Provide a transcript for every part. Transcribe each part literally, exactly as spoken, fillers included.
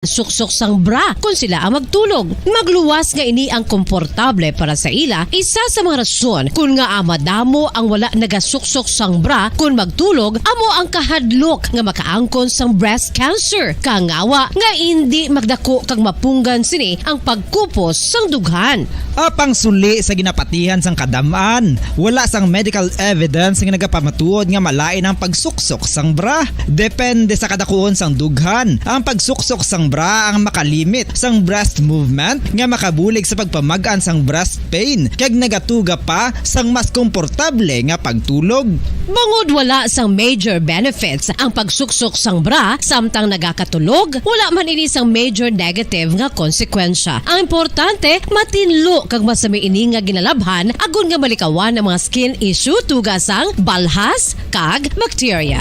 suksok sang bra kon sila ang magtulog. Magluwas nga ini ang komportable para sa ila, isa sa mga rason kon ngaa madamo ang wala nagasuksok sang bra kon magtulog amo ang kahadlok nga makaangkon sang breast cancer. Kangawa nga indi magdako kag mapunggan sini ang pagkupos sang dughan. Apang suli sa ginapatihan sang kadam-an, wala sang medical evidence nga nagapamatuod nga malain ang pagsuksok sang bra. Depende sa kadakuon sang dughan, ang pagsuksok sang bra ang makalimit sang breast movement nga makabulig sa pagpamag-an sang breast pain kag nagatuga pa sang mas komportable nga pagtulog. Bangod wala sang major benefits ang pagsuksok sang bra samtang nagakatulog, wala man ini sang major negative nga konsekwensya. Ang importante, matinlo kag masami ini nga ginalabhan agod nga malikawan ang mga skin issue tuga sang balhas kag bakterya.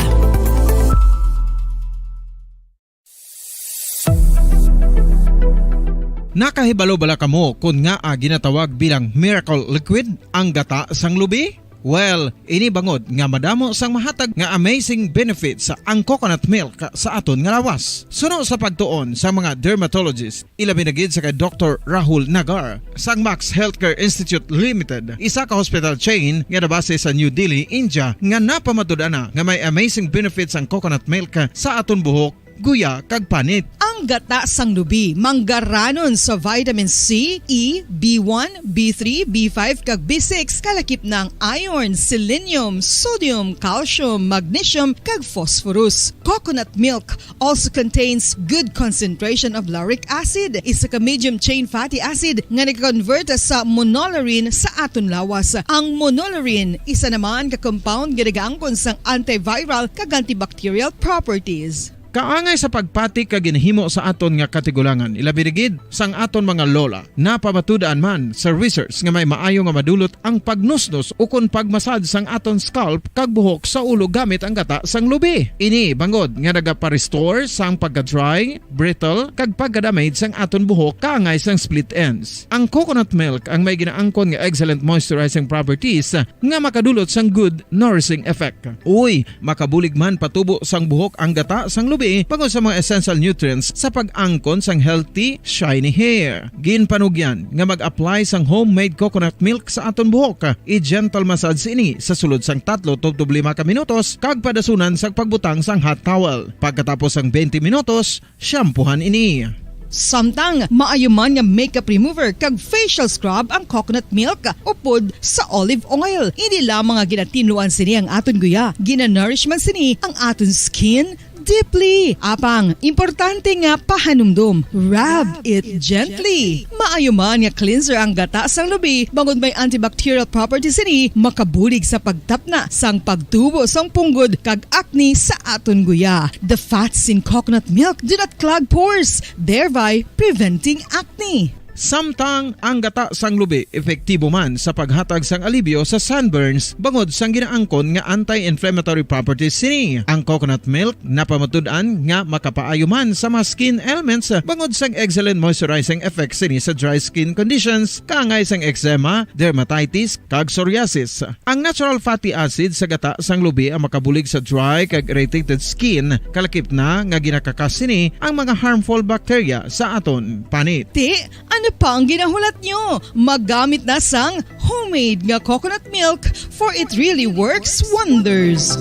Nakahibalo bala kamo kon ngaa ginatawag bilang miracle liquid ang gata sang lubi? Well, ini bangod nga madamo sang mahatag nga amazing benefits ang coconut milk sa aton nga lawas. Suno sa pagtuon sa mga dermatologist, ilabi na gid sa kay Doktor Rahul Nagar sang Max Healthcare Institute Limited, isa ka hospital chain nga nabase sa New Delhi, India, nga napamatud-an na nga may amazing benefits ang coconut milk sa aton buhok, guya, kag panit. Ang gata sang lubi manggaranon sa vitamin C, E, B one, B three, B five, kag B six, kalakip na ang iron, selenium, sodium, calcium, magnesium, kag phosphorus. Coconut milk also contains good concentration of lauric acid, isa ka medium chain fatty acid nga nag-convert sa monolaurin sa aton lawas. Ang monolaurin, isa naman ka compound nga nagaangkon sang antiviral kag antibacterial properties. Kaangay sa pagpati kag ginahimo sa aton nga katigulangan, ilabi na gid sang aton mga lola. Napamatud-an man sa research nga may maayo nga madulot ang pagnusnos ukon pagmasad sang aton scalp kag buhok sa ulo gamit ang gata sang lubi. Ini bangod nga nagapa-restore sang pagka-dry, brittle, kag pagka-damage sang aton buhok kaangay sang split ends. Ang coconut milk ang may ginaangkon nga excellent moisturizing properties nga makadulot sang good nourishing effect. Uy, makabulig man patubo sang buhok ang gata sang lubi bangod sa mga essential nutrients sa pag-angkon sang healthy, shiny hair. Ginpanugyan nga mag-apply sang homemade coconut milk sa aton buhok. I-gentle massage ini sa sulod sang tatlo tubtob lima ka minutos kag padasunan sa pagbutang sang hot towel. Pagkatapos sang twenty minutos, shampoohan ini. Samtang maayo man nga makeup remover kag facial scrub ang coconut milk upod sa olive oil. Hindi lamang nga ginatinluan sini ang aton guya, ginanourish man sini ang aton skin deeply. Apang, importante nga pahanumdom, rub it gently. Maayo man nga cleanser ang gata sang lubi, bangod may antibacterial properties sini, makabulig sa pagtapna sang pagtubo sang punggod kag acne sa aton guya. The fats in coconut milk do not clog pores, thereby preventing acne. Samtang ang gata sang lubi epektibo man sa paghatag sang alibyo sa sunburns bangod sang ginaangkon nga anti-inflammatory properties sini. Ang coconut milk napamatud-an nga makapaayo man sa mga skin ailments bangod sang excellent moisturizing effect sini sa dry skin conditions, kaangay sang eczema, dermatitis, kag psoriasis. Ang natural fatty acid sa gata sang lubi ang makabulig sa dry kag irritated skin, kalakip na nga ginakakas sini ang mga harmful bacteria sa aton panit. Ti, ano pa ang ginahulat nyo? Magamit na sang homemade nga coconut milk, for it really works wonders.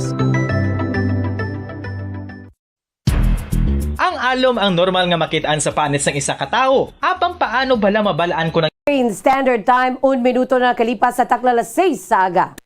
Ang alom ang normal nga makit-an sa panit sang isa ka tawo. Apang paano bala mabal-an kon ang Philippine Standard Time, un minuto na nakalipas sa takna alas seis sa aga.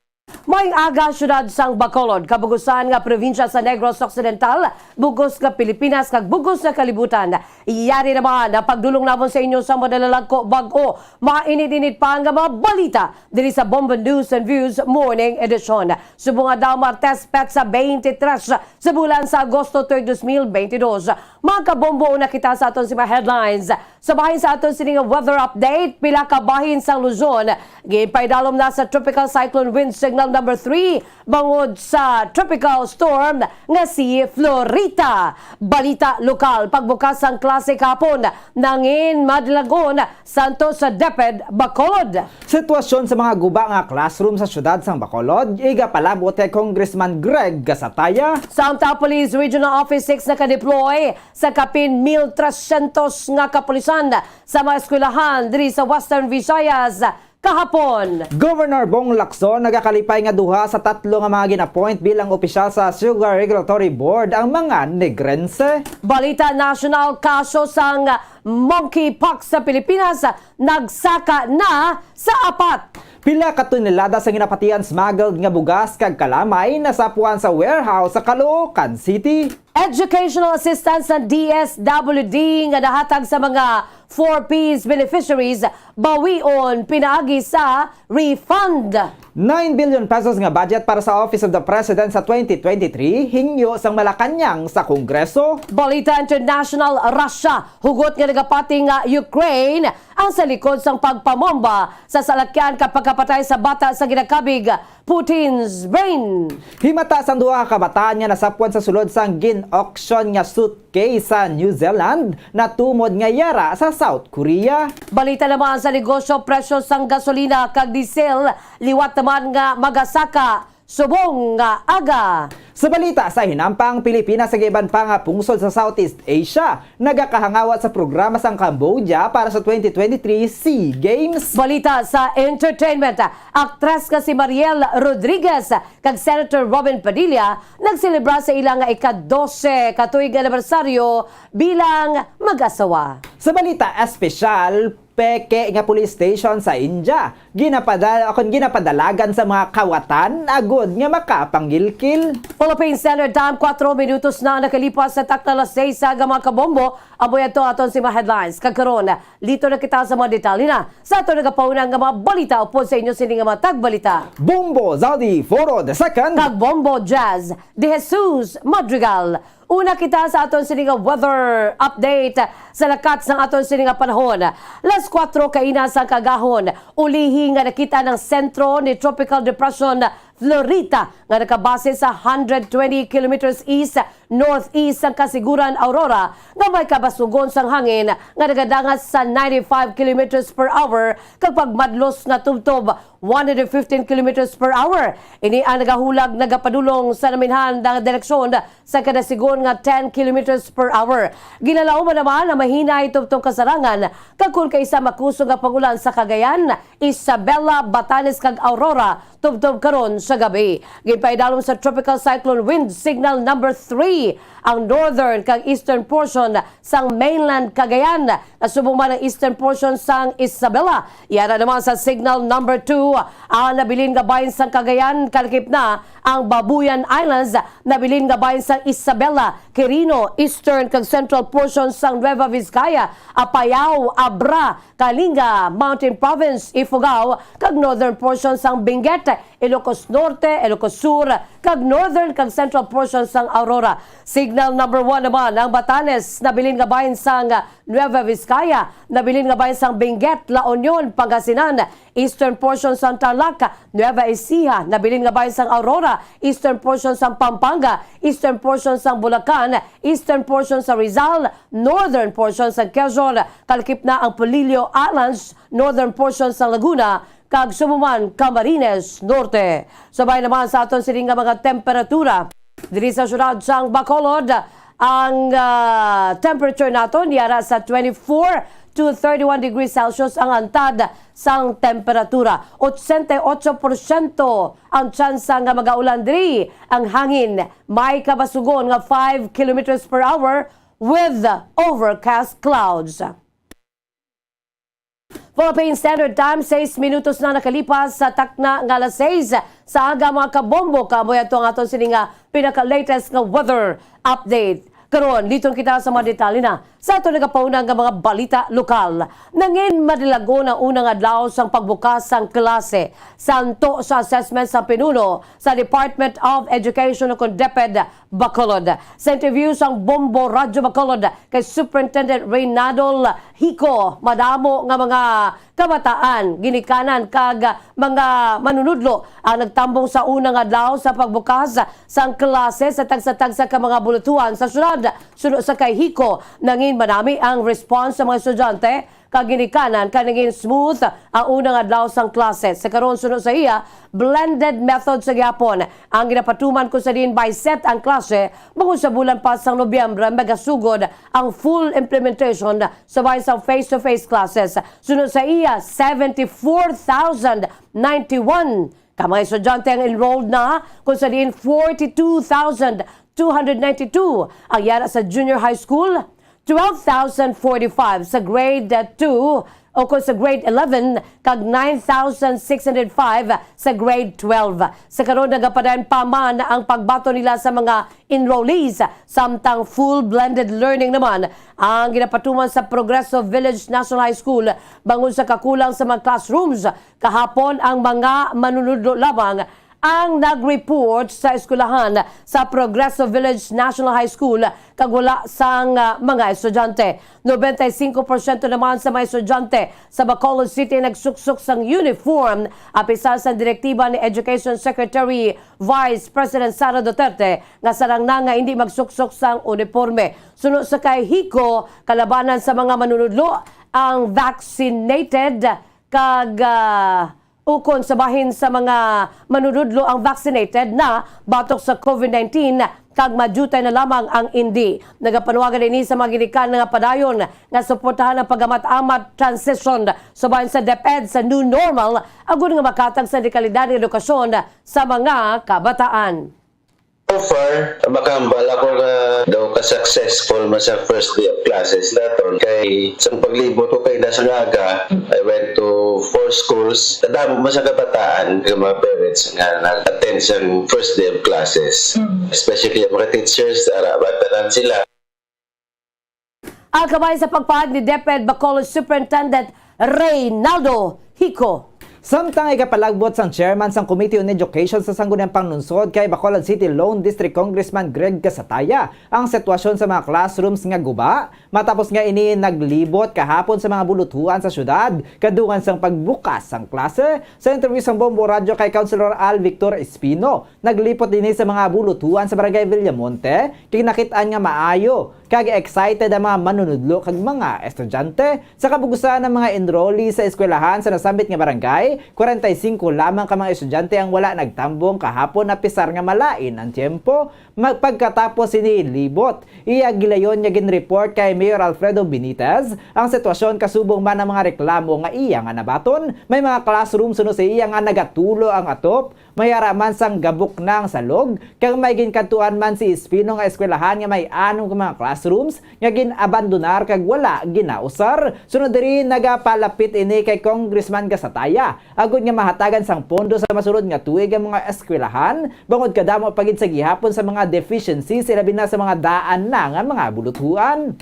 Maayong aga, siyudad sang Bacolod, kabugusan nga probinsya sa Negros Occidental, bugos nga Pilipinas, kag bugos nga kalibutan. Yari naman ang pagdulong namon sa inyo sa madalalagko bag-o. Mainit-init pa nga mga balita diri sa Bombo News and Views Morning Edition. Subong adlaw, Martes, petsa twenty-three sa bulan sa Agosto, tuig dos mil bentidós. Mga kabombo, una kita sa aton sini mga headlines. Sa bahin sa aton sini nga weather update, pila ka bahin sang Luzon ginpaidalom na sa Tropical Cyclone Wind Signal number three bangod sa tropical storm nga si Florita. Balita lokal, pagbukas sang Sa kahapon, nangin madlagon santo sa DepEd Bacolod. Sitwasyon sa mga guba nga classroom sa siyudad sang Bacolod, igapalabot kay Congressman Greg Gasataya. Samtang Police Regional Office six nakadeploy sa kapin mil trescientos nga kapulisan sa mga eskwelahan diri sa Western Visayas kahapon. Governor Bong Lacson nagakalipay nga duha sa tatlo nga mga gin-appoint bilang opisyal sa Sugar Regulatory Board ang mga Negrense. Balita national, kaso sang monkeypox sa Pilipinas nagsaka na sa apat. Pila ka tonelada sa ginapatihan smuggled nga bugas kag kalamay nasapuan sa warehouse sa Caloocan City. Educational assistance sa D S W D nga nahatag sa mga four Ps beneficiaries bawion pinaagi sa refund. Nine billion pesos nga budget para sa Office of the President sa twenty twenty-three, hingyo sang Malacañang sa Kongreso. Balita international, Russia hugot nga nagapati nga Ukraine ang sa likod sang pagpamomba sa salakyan kag pagkapatay sa bata sa ginakabig Putin's brain. Himata sang duha ka kabataan nga nasapwan sa sulod sang gin-auction nga suitcase sa New Zealand natumod nga yara sa South Korea. Balita naman sa negosyo, presyo sang gasolina kag diesel liwat naman nga magasaka subong nga aga. Sa balita sa hinampang, Pilipinas kag iban pa nga pungsod sa Southeast Asia nagakahangawa sa programa sang Cambodia para sa twenty twenty-three SEA Games. Balita sa entertainment, aktres nga si Mariel Rodriguez kag Senator Robin Padilla nagselebra sa ila nga ika-dose ka tuig anibersaryo bilang mag-asawa. Sa balita espesyal, peke nga police station sa India ginapadal-, akon ginapadalagan sa mga kawatan agod nga makapanggilkil. Philippine Standard Time, kuwatro minutos na nakalipas sa takna alas seis sa aga, mga kabombo. Amo yadto aton si mga headlines. Kag karon, liton na kita sa mga detalye na sa aton nagapauna nga mga balita upod sa inyo sini nga mga tagbalita, Bombo Zaldi Foro the second kag Bombo Jazz de Jesus Madrigal. Una kita sa aton sini nga weather update sa lakat sang aton sini nga panahon. Las kuwatro kaina sang kaagahon, ulihi nga nakita ang sentro ni Tropical Depression Florita nga nakabase sa hundred twenty kilometers east-northeast sang Casiguran Aurora nga may kabasugon sang hangin nga nagadangat sa ninety-five kilometers per hour kag pagmadlos nga tubtob one hundred fifteen kilometers per hour. Ini ang nagahulag, nagapadulong sa naminhan nga direksyon sa kada sigon nga ten kilometers per hour. Ginalauman naman ang mahinay tubtob kasarangan kag kon kaisa makusog nga pag-ulan sa Cagayan, Isabela, Batanes kag Aurora tubtob karon sa gab-i. Ginpaidalom sa Tropical Cyclone Wind Signal number three ang northern kag eastern portion sang mainland Cagayan, subong man ang eastern portion sang Isabela. Yara naman sa signal number two ang nabilin nga bahin sang Cagayan, kalakip na ang Babuyan Islands, nabilin nga bahin sang Isabela, Quirino, eastern kag central portion sang Nueva Vizcaya, Apayao, Abra, Kalinga, Mountain Province, Ifugao, kag northern portion sang Benguet, Ilocos Norte, Ilocos Sur, kag northern kag central portion sang Aurora. Signal number one naman ang Batanes, nabilin nga bahin sang Nueva Vizcaya, nabilin nga bahin sang Benguet, La Union, Pangasinan, eastern portion sang Tarlac, Nueva Ecija, nabilin nga bahin sang Aurora, eastern portion sang Pampanga, eastern portion sang Bulacan, eastern portion sa Rizal, northern portion sa Quezon, kalakip na ang Polillo Islands, northern portion sa Laguna, kag subong man Camarines Norte. Subay naman sa aton sini nga mga temperatura. Diri sa siyudad sang Bacolod, ang, ah, temperature naton yara sa twenty-four to thirty-one degrees Celsius ang antad sang temperatura. Ochenta y ocho porsyento ang tsansa nga magaulan diri. Ang hangin may kabasugon nga five kilometers per hour with overcast clouds. Philippine Standard Time, sais minutos na nakalipas sa takna nga alas sais sa aga, mga kabombo. Kamoy ato ang aton sini nga pinaka-latest nga weather update. Karon, liton kita sa mga detalye na sa aton nagapauna nga mga balita lokal. Nangin madalagon ang unang adlaw sang pagbukas sang klase, santo sa assessment sa pinuno sa Department of Education o kon DepEd Bacolod. Sa interview sang Bombo Radyo Bacolod kay Superintendent Reynaldo Hico, madamo nga mga kabataan, ginikanan kag mga manunudlo ang nagtambong sa unang adlaw sa pagbukas sang klase sa tagsa-tagsa ka mga bulutuhan sa syudad. Suno sa kay Hico, nangin Madami ang response sa mga estudyante kag ginikanan kay naging smooth ang unang adlaw sang klase. Sa karon, suno sa iya, blended method sa gihapon ang ginapatuman, kung sa diin by set ang klase, bangod sa bulan pa sang Nobyembre magasugod ang full implementation sa bahin sang face-to-face classes. Suno sa iya, seventy-four thousand ninety-one ka mga estudyante ang enrolled na, kung sa diin forty-two thousand two hundred ninety-two ang yara sa junior high school, twelve thousand forty-five sa grade two o kung sa grade eleven, kag nine thousand six hundred five sa grade twelve. Sa karon, nagapadayon pa man ang pagbaton nila sa mga enrollees, samtang full blended learning naman ang ginapatuman sa Progreso Village National High School bangod sa kakulang sa mga classrooms. Kahapon, ang mga manunudlo lamang ang nag-report sa eskwelahan sa Progreso Village National High School kag wala sang, ah, mga estudyante. Nobenta y singko porsyento naman sa mga estudyante sa Bacolod City nagsuksok sang uniform, apisar sang direktiba ni Education Secretary Vice President Sara Duterte nga sarang na nga hindi magsuksok sang uniporme. Suno sa kay Hico, kalabanan sa mga manunudlo ang vaccinated kag, ah, ukon sa bahin sa mga manunudlo ang vaccinated na batok sa covid nineteen kag madutay na lamang ang indi. Nagapanuwagan ini sa mga ginikanan nga padayon nga suportahan ang pag-amat-amat transition sa bahin sa DepEd sa new normal, agud nga makatag sa dekalidad nga edukasyon sa mga kabataan. So far, makahambal ako nga daw ka-successful man sa first day of classes naton. Kay sang paglibot ko kay nasa nga aga, I went to four schools. Kadamo man sa kabataan, nga mga parents nga nag-attend sa first day of classes. Especially ang mga teachers, ara, tanan sila. Ang kabahin sa pagpahayag ni DepEd Bacolod Superintendent Reynaldo Hico. Samtang igapalagbot sang chairman sang Committee on Education sa Sangguniang Panlungsod kay Bacolod City Lone District Congressman Greg Gasataya ang sitwasyon sa mga classrooms nga guba, matapos nga ini naglibot kahapon sa mga buluthuan sa syudad kadungan sang pagbukas sang klase. Sa interview sang Bombo Radyo kay Councilor Al Victor Espino, naglipot ini sa mga buluthuan sa Barangay Villamonte kay nakit-an nga maayo kag excited ang mga manunudlo kag mga estudyante. Sa kabug-usan, ang mga enrollees sa eskwelahan sa nasambit nga barangay, kwarenta y singko lamang ka mga estudyante ang wala nagtambong kahapon, apisar nga malain ang tiyempo. Magpagkatapos sini libot, iya gilayon nga ginreport kay Mayor Alfredo Benitez ang sitwasyon, kasubong man ang mga reklamo nga iya nga nabaton. May mga classroom suno sa iya nga nagatulo ang atop, may ara man sang gabok na ang salog, kag may ginkadtuan man si Espino nga eskwelahan nga may anom ka mga classrooms nga gin-abandonar kag wala ginausar. Sunod diri, nagapalapit ini kay Congressman Gasataya agud nga mahatagan sang pondo sa masunod nga tuig ang mga eskwelahan, bangod kadamo pa gid sa gihapon sa mga deficiencies, ilabi na sa mga daan na nga mga buluthuan.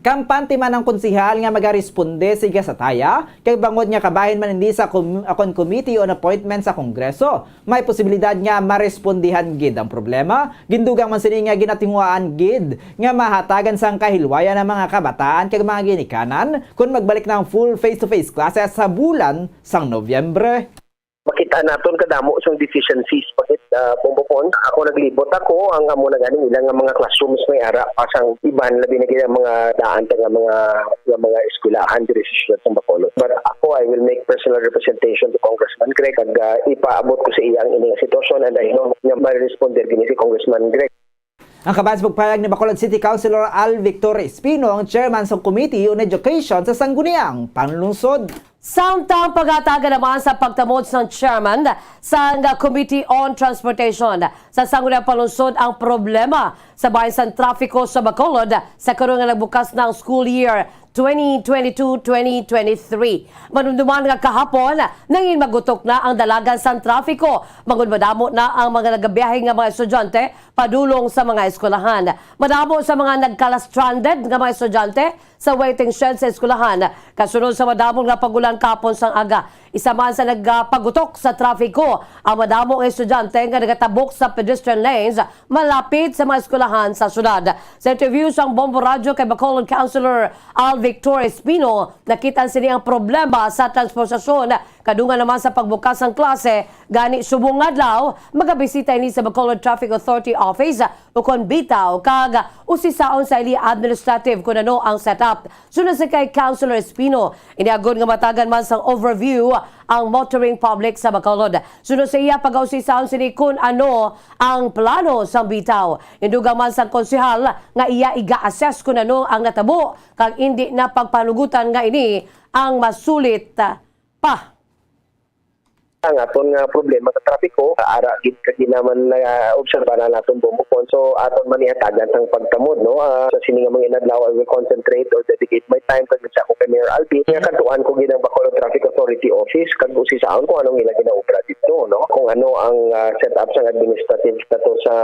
Kampante man ang konsehal nga magaresponde si Gasataya, kay bangod nga kabahin man ini sa com-, kon committee on appointment sa Kongreso, may posibilidad nga marespondihan gid ang problema. Gindugang man sini nga ginatinguhaan gid nga mahatagan sang kahilwayan ang mga kabataan kag mga ginikanan kon magbalik na ang full face-to-face classes sa bulan sang Nobyembre. Makita naton kadamo sang deficiencies, bakit, ah, Bombo Pon? Ako, naglibot ako, ang amo na ganing ilang nga mga classrooms may ara pa sang iban, labi na gid ang mga daan ta nga mga, nga mga eskwelahan diri sa siyudad sang Bacolod. But ako, I will make personal representation to Congressman Greg, kag, ah, ipaabot ko sa iya ang ining sitwasyon, and I know nga maresponder gini si Congressman Greg. Ang kabahin sa pagpahayag ni Bacolod City Councilor Al Victor Espino, ang chairman sa Committee on Education sa Sangguniang Panlungsod. Samtang pagatagan naman sa pagtamod sang chairman sang Committee on Transportation sa Sangguniang Panlungsod ang problema sa bahin sang trapiko sa Bacolod sa karon nga nagbukas na ang school year twenty twenty-two, twenty twenty-three. Madumduman nga kahapon, nangin magutok na ang dalagan sang trapiko, bangod madamo na ang mga nagabiyahe nga mga estudyante padulong sa mga eskwelahan. Madamo sa mga nagkala-stranded nga mga estudyante sa waiting shed sa eskwelahan, kasunod sa madamo nga pag-ulan kahapon sang aga. Isa man sa nagapagutok sa trapiko ang madamo nga estudyante nga nagatabok sa pedestrian lanes malapit sa mga eskwelahan sa syudad. Sa interview sang Bombo Radyo kay Bacolod Councilor Al Victor Espino, nakit-an sini ang problema sa transportasyon. Kadungan naman sa pagbukas sang klase, gani subong nga adlaw, magabisita ini sa Bacolod Traffic Authority Office ukon bitaw kag usisaon sa ili administrative kun ano ang setup. Suno sa kay Councilor Espino, iniagod nga matagan man sang overview ang motoring public sa Bacolod. Suno sa iya, pagausisaon sini kun ano ang plano sang bitaw. Indugang man sang konsehal nga iya iga-assess kun ano ang natabo kag indi na pagpanugutan nga ini ang masulit pa. Ang aton nga problema sa trapiko, ara gid kag ginaman na obserba na naton bumukon. So, aton man ihatagan sang pagtamod, no? Ah, sa sini nga mga inadlaw, I will concentrate or dedicate my time kag sa ako kay Mayor Alvin. Nga kadtuan ko gid ang Bacolod Traffic Authority Office kag usisaon kung anong ila ginaobra dito, no? Kung ano ang, ah, setup sang administrative status sa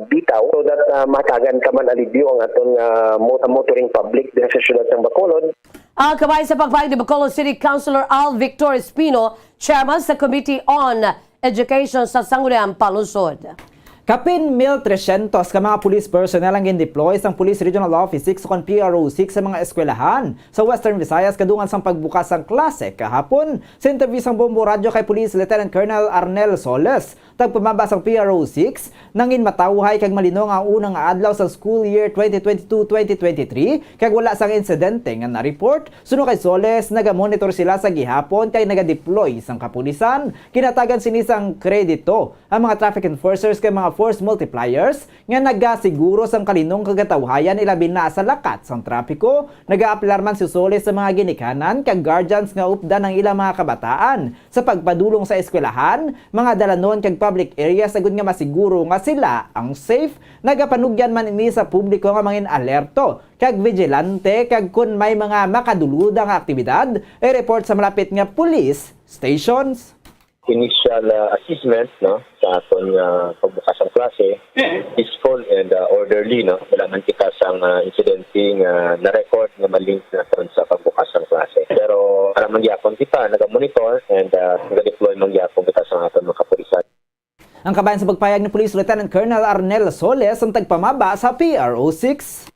bitaw so that, ah, mahatagan ka man alibyo ang aton nga mo-, motoring public diri sa siyudad sang Bacolod. Ang kabahin sa pagpahayag ni Bacolod City Councilor Al Victor Espino, chairman sa Committee on Education sa Sangguniang Panlungsod. Kapin mil tresyentos ka mga police personnel ang gindeploy sang Police Regional Office six ukon P R O six sa mga eskwelahan sa Western Visayas kadungan sang pagbukas sang klase kahapon. Sa interview sang Bombo Radyo kay Police Lieutenant Colonel Arnel Soles, tagpamaba sang P R O six, nangin matawhay kag malinong ang una nga adlaw sa school year twenty twenty-two, twenty twenty-three, kag wala sang insidente nga na-report. Suno kay Soles, nagamonitor sila sa gihapon kag nagadeploy sang kapulisan. Ginatagan sini sang kredito ang mga traffic enforcers kag mga force multipliers nga nagasiguro sang kalinong kag katawhayan, ilabi na sa lakat sang trapiko. Nagaapelar man si Soles sa mga ginikanan kag guardians nga updan ang ilang mga kabataan sa pagpadulong sa eskwelahan, mga dalanon kag public areas agud nga masiguro nga sila ang safe. Nagapanugyan man ini sa publiko nga mangin alerto kag vigilante kag kon may mga makaduluda nga aktibidad, i-report sa malapit nga police stations. Initial, ah, assessment, no, sa aton nga pagbukas sang klase, peaceful and, ah, orderly, no. Wala man kita sang, ah, insidente nga na-record nga malink naton sa pagbukas sang klase. Pero ara man gyapon kita naga-monitor and, ah, naga-deploy man gyapon kita sa aton mga kapulisan. Ang kabahin sa pagpahayag ni Police Lieutenant Colonel Arnel Soles, ang tagpamaba sa P R O six.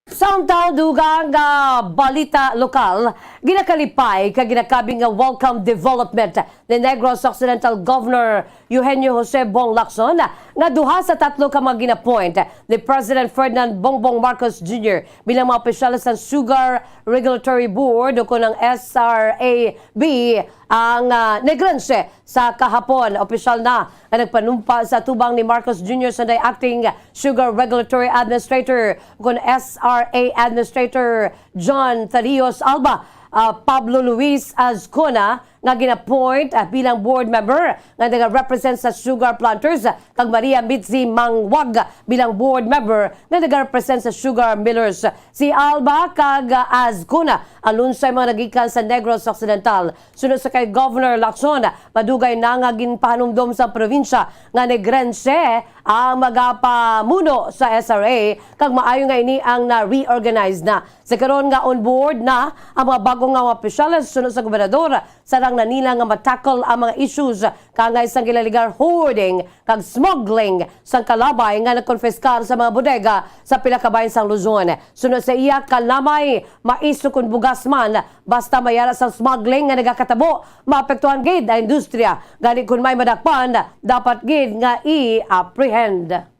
Samtang dugang nga balita lokal, ginakalipay kag ginakabig nga welcome development ni Negros Occidental Governor Eugenio Jose Bong Lacson nga duha sa tatlo ka mga gin-appoint ni President Ferdinand Bongbong Marcos Junior bilang mga opisyales sang Sugar Regulatory Board o kon ang S R A B ang, ah, Negrense sa kahapon. Opisyal na ang nagpanumpa sa tubang ni Marcos Junior Sanday Acting Sugar Regulatory Administrator kon S R A Administrator John Thaddeus Alba, ah, Pablo Luis Azcona nga gin-appoint, ah, bilang board member nga nagarepresent sa sugar planters, ah, kag Maria Mitzi Mangwag bilang board member nga nagarepresent sa sugar millers. Si Alba kag, ah, Azcona ang lunsay mga nagikan sa Negros Occidental. Suno sa kay Governor Lacson, madugay na nga ginpahanumdom sa probinsya nga Negrense ang magapamuno sa S R A, kag maayo nga ini ang na-reorganize na. Sa karon nga on board na ang mga bago nga mga opisyales suno sa gobernador, sarang na nila nga ma-tackle ang mga issues kaangay sang illegal hoarding kag smuggling sang kalabay nga nakonpiskar sa mga bodega sa pila ka bahin sang Luzon. Suno sa iya, kalamay, mais o kon bugas man, basta may ara sang smuggling nga nagakatabo, maapektuhan gid ang industriya. Gani, kon may madakpan, dapat gid nga i-apprehend.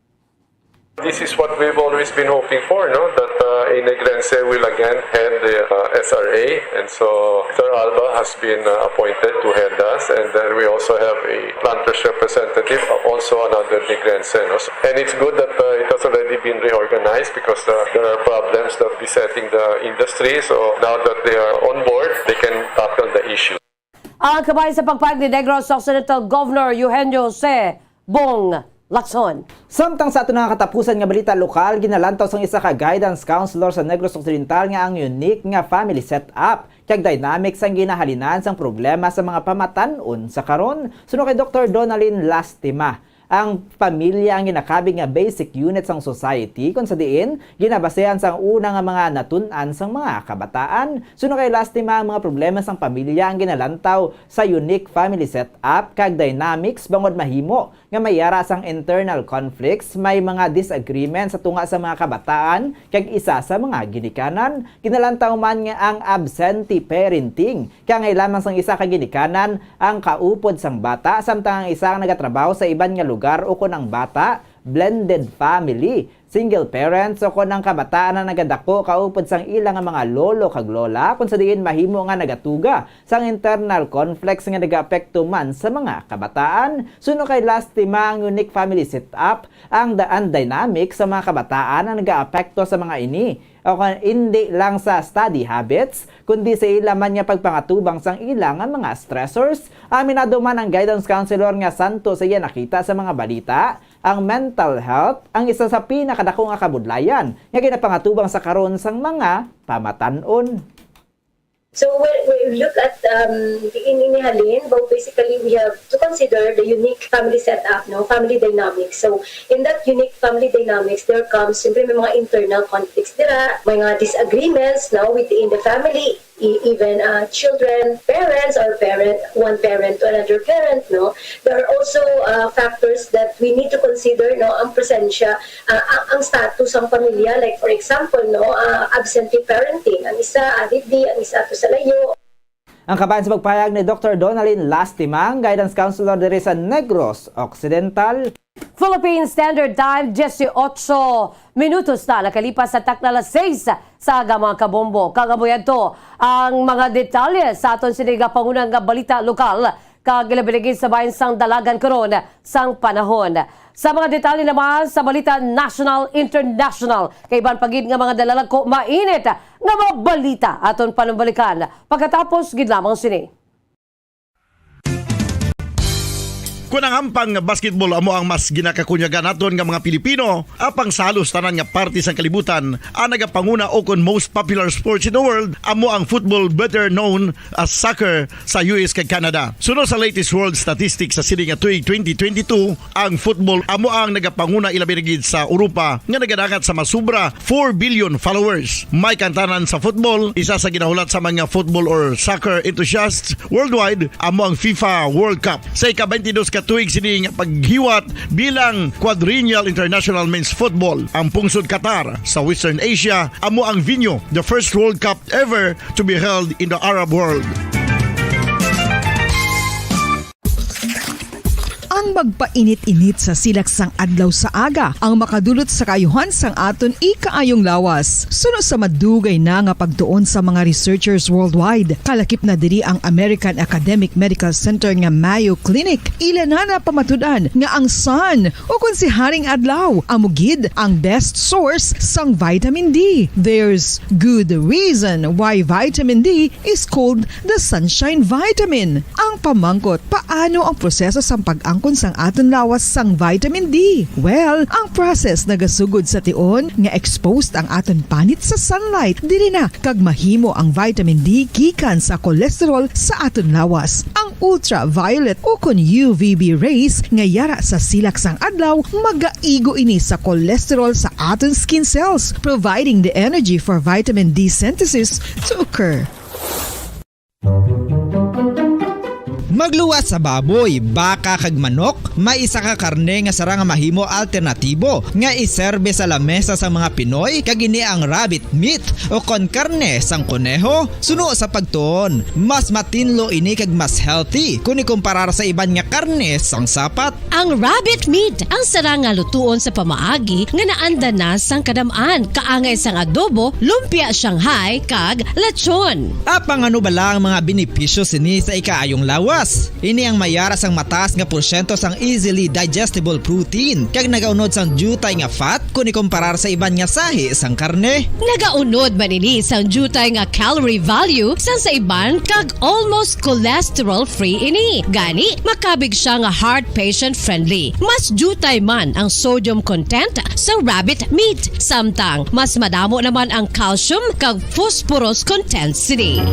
This is what we've always been hoping for, no? That, uh, in Negrense will again head the, uh, S R A. And so Mister Alba has been, uh, appointed to head us. And then we also have a planters representative, uh, also another Negrense, no? So, and it's good that, uh, it has already been reorganized because, uh, there are problems that besetting the industry. So now that they are on board, they can tackle the issue. Ang kabahin sa pagpahayag ni Negros Occidental Governor Eugenio Jose Bong Lacson. Samtang sa aton nga katapusan nga balita lokal, ginalantaw sang isa ka guidance counselor sa Negros Occidental nga ang unique nga family setup kag dynamics ang ginahalinan sang problema sa mga pamatan-on sa karon. Suno kay Doktor Donalyn Lastima, Ang pamilya ang ginakabig nga basic unit sang society, kon sa diin ginabasehan sang una nga mga natun-an sang mga kabataan. Suno kay Lastima, ang mga problema sang pamilya ang ginalantaw sa unique family setup kag dynamics bangod mahimo nga may yara sang internal conflicts, may mga disagreement sa tunga sa mga kabataan kag isa sa mga ginikanan. Ginalantaw man nga ang absentee parenting, kay angay lamang sang isa ka ginikanan ang kaupod sang bata, samtang ang isa ang nagatrabaho sa iban nga lugar, ukon ang bata, blended family, single parents, ukon ang kabataan ang nagadako kaupod sang ila nga mga lolo kag lola, kon sa diin mahimo nga nagatuga sang internal conflicts nga nagaapekto man sa mga kabataan. Suno kay Lastima, ang unique family setup, ang daan dynamic sa mga kabataan ang nagaapekto sa mga ini, o kon indi lang sa study habits, kundi sa ila man nga pagpangatubang sang ila nga mga stressors. Aminado man ang guidance counselor nga santo sa iya nakita sa mga balita, ang mental health ang isa sa pinakadako nga kabudlayan nga ginapangatubang sa karon sang mga pamatan-on. So we, we look at, um, in, in halin, but basically we have to consider the unique family setup, no, family dynamics. So in that unique family dynamics, there comes, siyempre, may mga internal conflicts dira, may mga disagreements, no, within the family, e- even, uh, children, parents, or parent, one parent to another parent, no. There are also, uh, factors that we need to consider, no, ang presensya, uh, ang, ang status sang pamilya, like, for example, no, uh, absentee parenting, ang isa ari diri, ang isa to sa layo. Ang kabahin sa pagpahayag ni Doktor Donalyn Lastimang, guidance counselor diri sa Negros Occidental. Philippine Standard Time, dieciocho minutos na nakalipas sa takna alas seis sa aga, mga kabombo. Kag amo yadto ang mga detalye sa aton sini nga pangunang nga balita lokal, kag ilabi na gid sa bahin sang Dalagan karon sang panahon. Sa mga detalye naman sa balita national, international, kay iban pa gid nga mga nalalagko, mainit nga mga balita aton panumbalikan pagkatapos gid lamang sini. Kon ang ampang nga basketball amo ang mas ginakakunyagan naton nga mga Pilipino, apang sa halos tanan nga parte sang kalibutan, ang nagapanguna o kon most popular sports in the world amo ang football, better known as soccer, sa U S kag Canada. Suno sa latest world statistics sa sini nga tuig twenty twenty-two, ang football amo ang nagapanguna, ilabi na gid sa Europa, nga nagadangat sa mas sobra four billion followers. May kantanan sa football, isa sa ginahulat sa mga football or soccer enthusiasts worldwide, amo ang FIFA World Cup. Sa ika-twenty-dos ka tuig sini nga paghiwat bilang quadrennial international men's football, ang pungsod Qatar sa Western Asia amo ang venue, the first World Cup ever to be held in the Arab world. Ang magpainit-init sa silak sang adlaw sa aga ang makadulot sa kaayuhan sang aton ikaayong lawas. Suno sa madugay na nga pagtuon sa mga researchers worldwide, kalakip na diri ang American Academic Medical Center nga Mayo Clinic. Ila na napamatud-an nga ang sun, o kon si Haring Adlaw, amo gid ang best source sang vitamin D. There's good reason why vitamin D is called the sunshine vitamin. Ang pamangkot, paano ang proseso sang pag-angkon sang aton lawas sang vitamin D? Well, ang process nagasugod sa tion nga exposed ang aton panit sa sunlight. Diri na kag mahimo ang vitamin D gikan sa cholesterol sa aton lawas. Ang ultraviolet ukon U V B rays nga yara sa silak sang adlaw magaigo ini sa cholesterol sa aton skin cells, providing the energy for vitamin D synthesis to occur. Magluwas sa baboy, baka, kag manok, may isa ka karne nga sarang nga mahimo alternatibo nga iserbe sa lamesa sang mga Pinoy, kag ini ang rabbit meat o kon karne sang koneho. Suno sa pagtuon, mas matinlo ini kag mas healthy kon ikumparar sa iban nga karne sang sapat. Ang rabbit meat ang sarang nga lutuon sa pamaagi nga naanda na sang kadam-an, kaangay sang adobo, lumpia Shanghai, kag lechon. Apang ano bala ang mga benepisyo sini sa ikaayong lawas? Ini ang may yara sang mataas nga porsyento sang easily digestible protein, kag nagaunod sang diutay nga fat kon ikumparar sa iban nga sahi sang karne. Nagaunod man ini sang diutay nga calorie value sang sa iban kag almost cholesterol-free ini. Gani, makabig siya nga heart patient-friendly. Mas diutay man ang sodium content sa rabbit meat, samtang mas madamo naman ang calcium kag phosphorus content sini.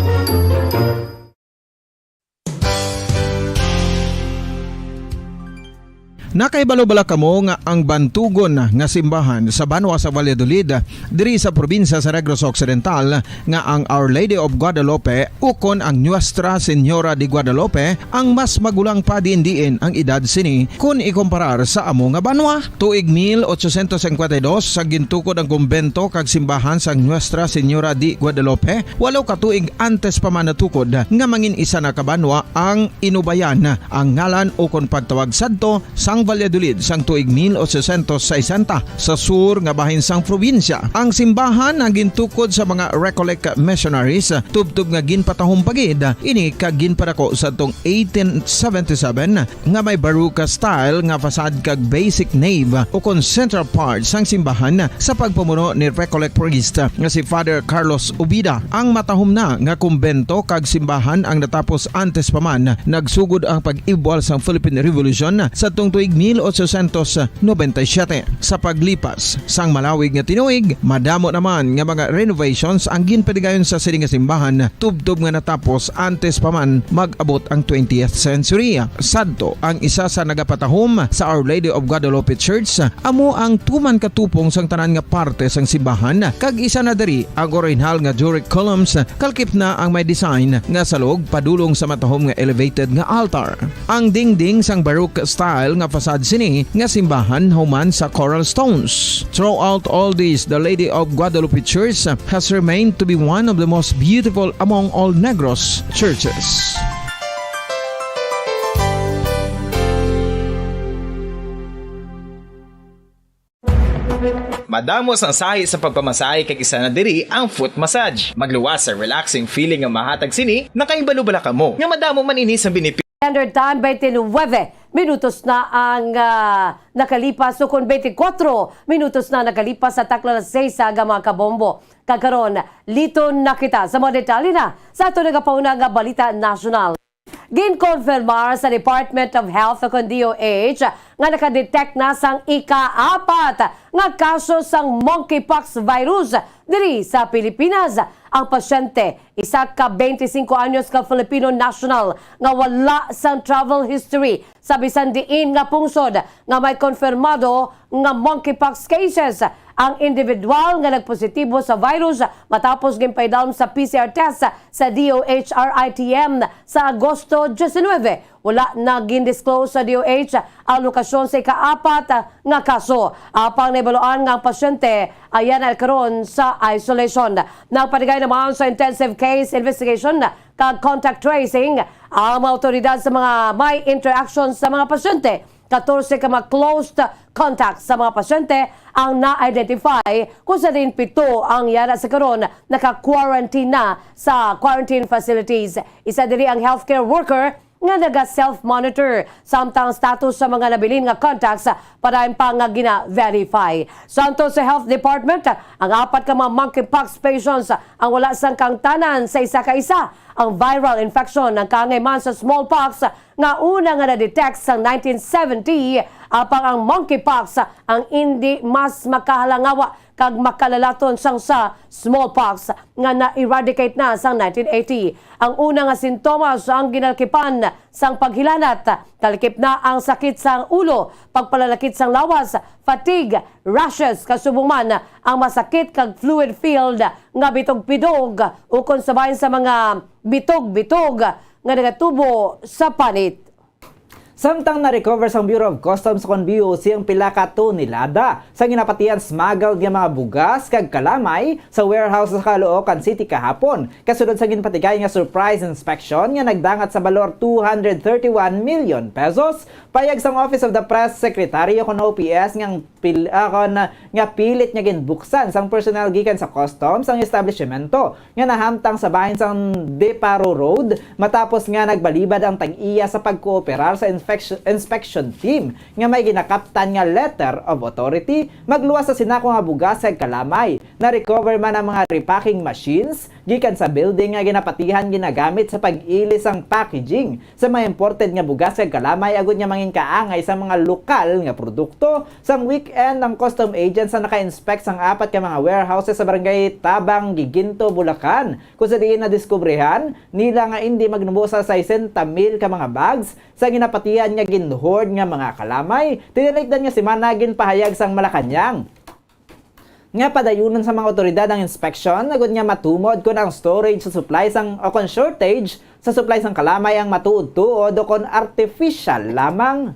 Nakahibalo bala kamo nga ang bantugon nga simbahan sa banwa sa Valladolid, diri sa probinsya sa Negros Occidental, nga ang Our Lady of Guadalupe ukon ang Nuestra Señora de Guadalupe ang mas magulang pa diin-diin ang edad sini kon ikumparar sa amo nga banwa? Tuig mil ochocientos cincuenta y dos sa gintukod ang kumbento kag simbahan sang Nuestra Señora de Guadalupe, walo ka tuig antes pa man natukod nga mangin isa na ka banwa ang Inubayan, ang ngalan ukon pagtawag sadto sang Valladolid sang tuig mil ochocientos sesenta sa sur nga bahin sang probinsya. Ang simbahan ang gintukod sa mga Recollect missionaries, tubtob nga ginpatahom pa gid ini kag ginpadako sadtong eighteen seventy-seven, nga may Baroque style nga facade kag basic nave ukon central part sang simbahan sa pagpamuno ni Recollect priest nga si Father Carlos Ubida. Ang matahom na nga kumbento kag simbahan ang natapos antes pa man nagsugod ang pag-ibwal sang Philippine Revolution sadtong tuig mil ochocientos noventa y siete. Sa paglipas sang malawig nga tinuig, madamo naman nga mga renovations ang ginpadigayon sa sini nga simbahan, tubtob nga natapos antes pa man mag-abot ang twentieth century. Sadto, ang isa sa nagapatahom sa Our Lady of Guadalupe Church amo ang tuman katupong sang tanan nga parte sang simbahan, kag isa na diri ang orihinal nga Doric columns, kalkip na ang may design nga salog padulong sa matahom nga elevated nga altar. Ang dingding sang Baroque style nga facade sini nga simbahan human sa coral stones. Throughout all this, the Lady of Guadalupe Church has remained to be one of the most beautiful among all Negros churches. Madamo sang sahi sa pagpamasahe kag isa na diri ang foot massage. Magluwas sa relaxing feeling nga mahatag sini, nakahibalo bala kamo nga madamo man ini sa benepisyo. Standard Time, twenty-nine minutos na ang, ah, nakalipas, o kon twenty-four minutos na nakalipas sa takna alas seis sa aga, mga kabombo. Kag karon, liton na kita sa mga detalye na sa ato nagapauna nga balita nasyonal. Ginkonfirmar sa Department of Health o kon D O H nga nakadetect na sang ikaapat nga kaso sang monkeypox virus diri sa Pilipinas. Ang pasyente, isa ka twenty-five anyos ka Filipino national nga wala sang travel history sa bisan diin nga pungsod nga may konfirmado nga monkeypox cases. Ang individual nga nagpositibo sa virus matapos ginpaidalom sa P C R test sa D O H R I T M sa Agosto diecinuebe, wala na gindisclose sa D O H ang lokasyon sa ikaapat nga kaso. Apang nahibaluan nga ang pasyente aya na karon sa isolation. Nagpatigay naman sa intensive case investigation kag contact tracing ang mga awtoridad sa mga may interaction sa mga pasyente. Katorse ka mga close contacts sa mga pasyente ang na-identify, kung sa diin pito ang yana sa karon naka-quarantine na sa quarantine facilities. Isa diri ang healthcare worker nga naga-self-monitor, samtang status sa mga nabilin nga contacts padayon pa nga gina-verify. Santo sa Health Department, ang apat ka mga monkeypox patients ang wala sang kaangtanan sa isa ka isa. Ang viral infection ang kaangay man sa smallpox nga una nga na-detect sa nineteen seventy, apang ang monkeypox ang indi mas makahalangawa kag makalalaton sang sa smallpox nga na-eradicate na sang nineteen eighty. Ang una nga sintomas ang ginalkipan sang paghilanat, kalkip na ang sakit sang ulo, pagpalalakit sang lawas, fatigue, rashes, kasubong man ang masakit kag fluid-filled nga bitog-bitog, ukon sa bahin sa mga bitog-bitog nga nagatubo sa panit. Samtang na-recover sang Bureau of Customs kon B O C ang pila ka tonelada sa ginapatihan smuggled nga mga bugas kag kalamay sa warehouse sa Caloocan City kahapon, kasunod sa ginpatigay nga surprise inspection nga nagdangat sa balor two hundred thirty-one million pesos. Payag sang Office of the Press Secretary kon O P S nga pil-, ah, kon, ah, nga pilit nga ginbuksan sang personnel gikan sa Customs ang establishmento nga nahamtang sa bahin sang Deparo Road matapos nga nagbalibad ang tag-iya sa pagkooperar sa infection, inspection team nga may ginakaptan nga letter of authority. Magluwas sa sinako nga bugas kag kalamay. Na-recover man ang mga repacking machines, gikan sa building nga ginapatihan ginagamit sa pag-ili sang packaging sa mga imported nga bugas kag kalamay, agud nga mangin kaangay sa mga lokal nga produkto. Sang weekend, ang custom agents ang naka-inspect sang apat ka mga warehouses sa barangay Tabang, Giginto, Bulacan, kung sa diin nadiskubrihan nila nga indi magnubo sa sesenta mil ka mga bags sa ginapatihan nga gin-hoard nga mga kalamay. Tinilikdan nga semana, ginpahayag sang Malacañang nga padayunon sa mga awtoridad ang inspeksyon, agud nga matumod kon ang storage sa supply sang, o kon shortage sa supply sang kalamay ang matuod-tuod o kon artificial lamang.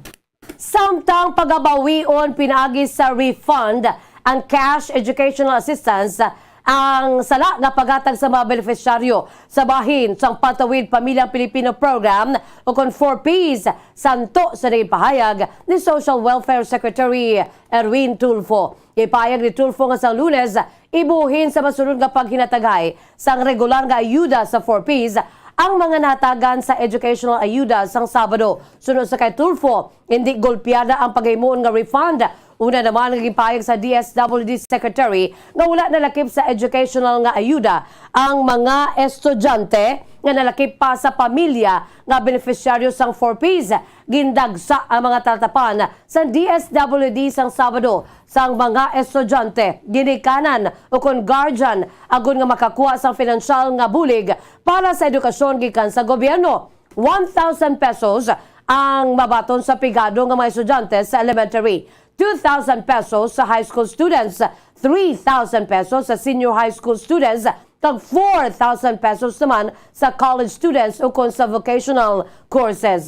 Samtang pagabawion pinaagi sa refund and cash educational assistance ang sala nga paghatag sa mga benepisyaryo sa bahin sang Pantawid Pamilyang Pilipino Program, o kon four Ps, santo sa naging pahayag ni Social Welfare Secretary Erwin Tulfo. Ipahayag ni Tulfo nga sang Lunes, ibuhin sa masunod nga paghinataghay sang regular nga ayuda sa four Ps ang mga nahatagan sa educational ayuda sang Sabado. Suno sa kay Tulfo, hindi golpeada ang paghimuon nga refund. Una naman, naging pahayag sa D S W D Secretary nga wala nalakip sa educational nga ayuda ang mga estudyante nga nalakip pa sa pamilya nga benepisyaryo sang four Ps. Gindagsa ang mga talatapan sang D S W D sang Sabado sang mga estudyante, ginikanan o kon guardian, agud nga makakuha sang pinansyal nga bulig para sa edukasyon gikan sa gobyerno. One thousand pesos ang mabaton sa pigado nga mga estudyante sa elementary, two thousand pesos sa high school students, three thousand pesos sa senior high school students, kag four thousand pesos naman sa college students ukon sa vocational courses.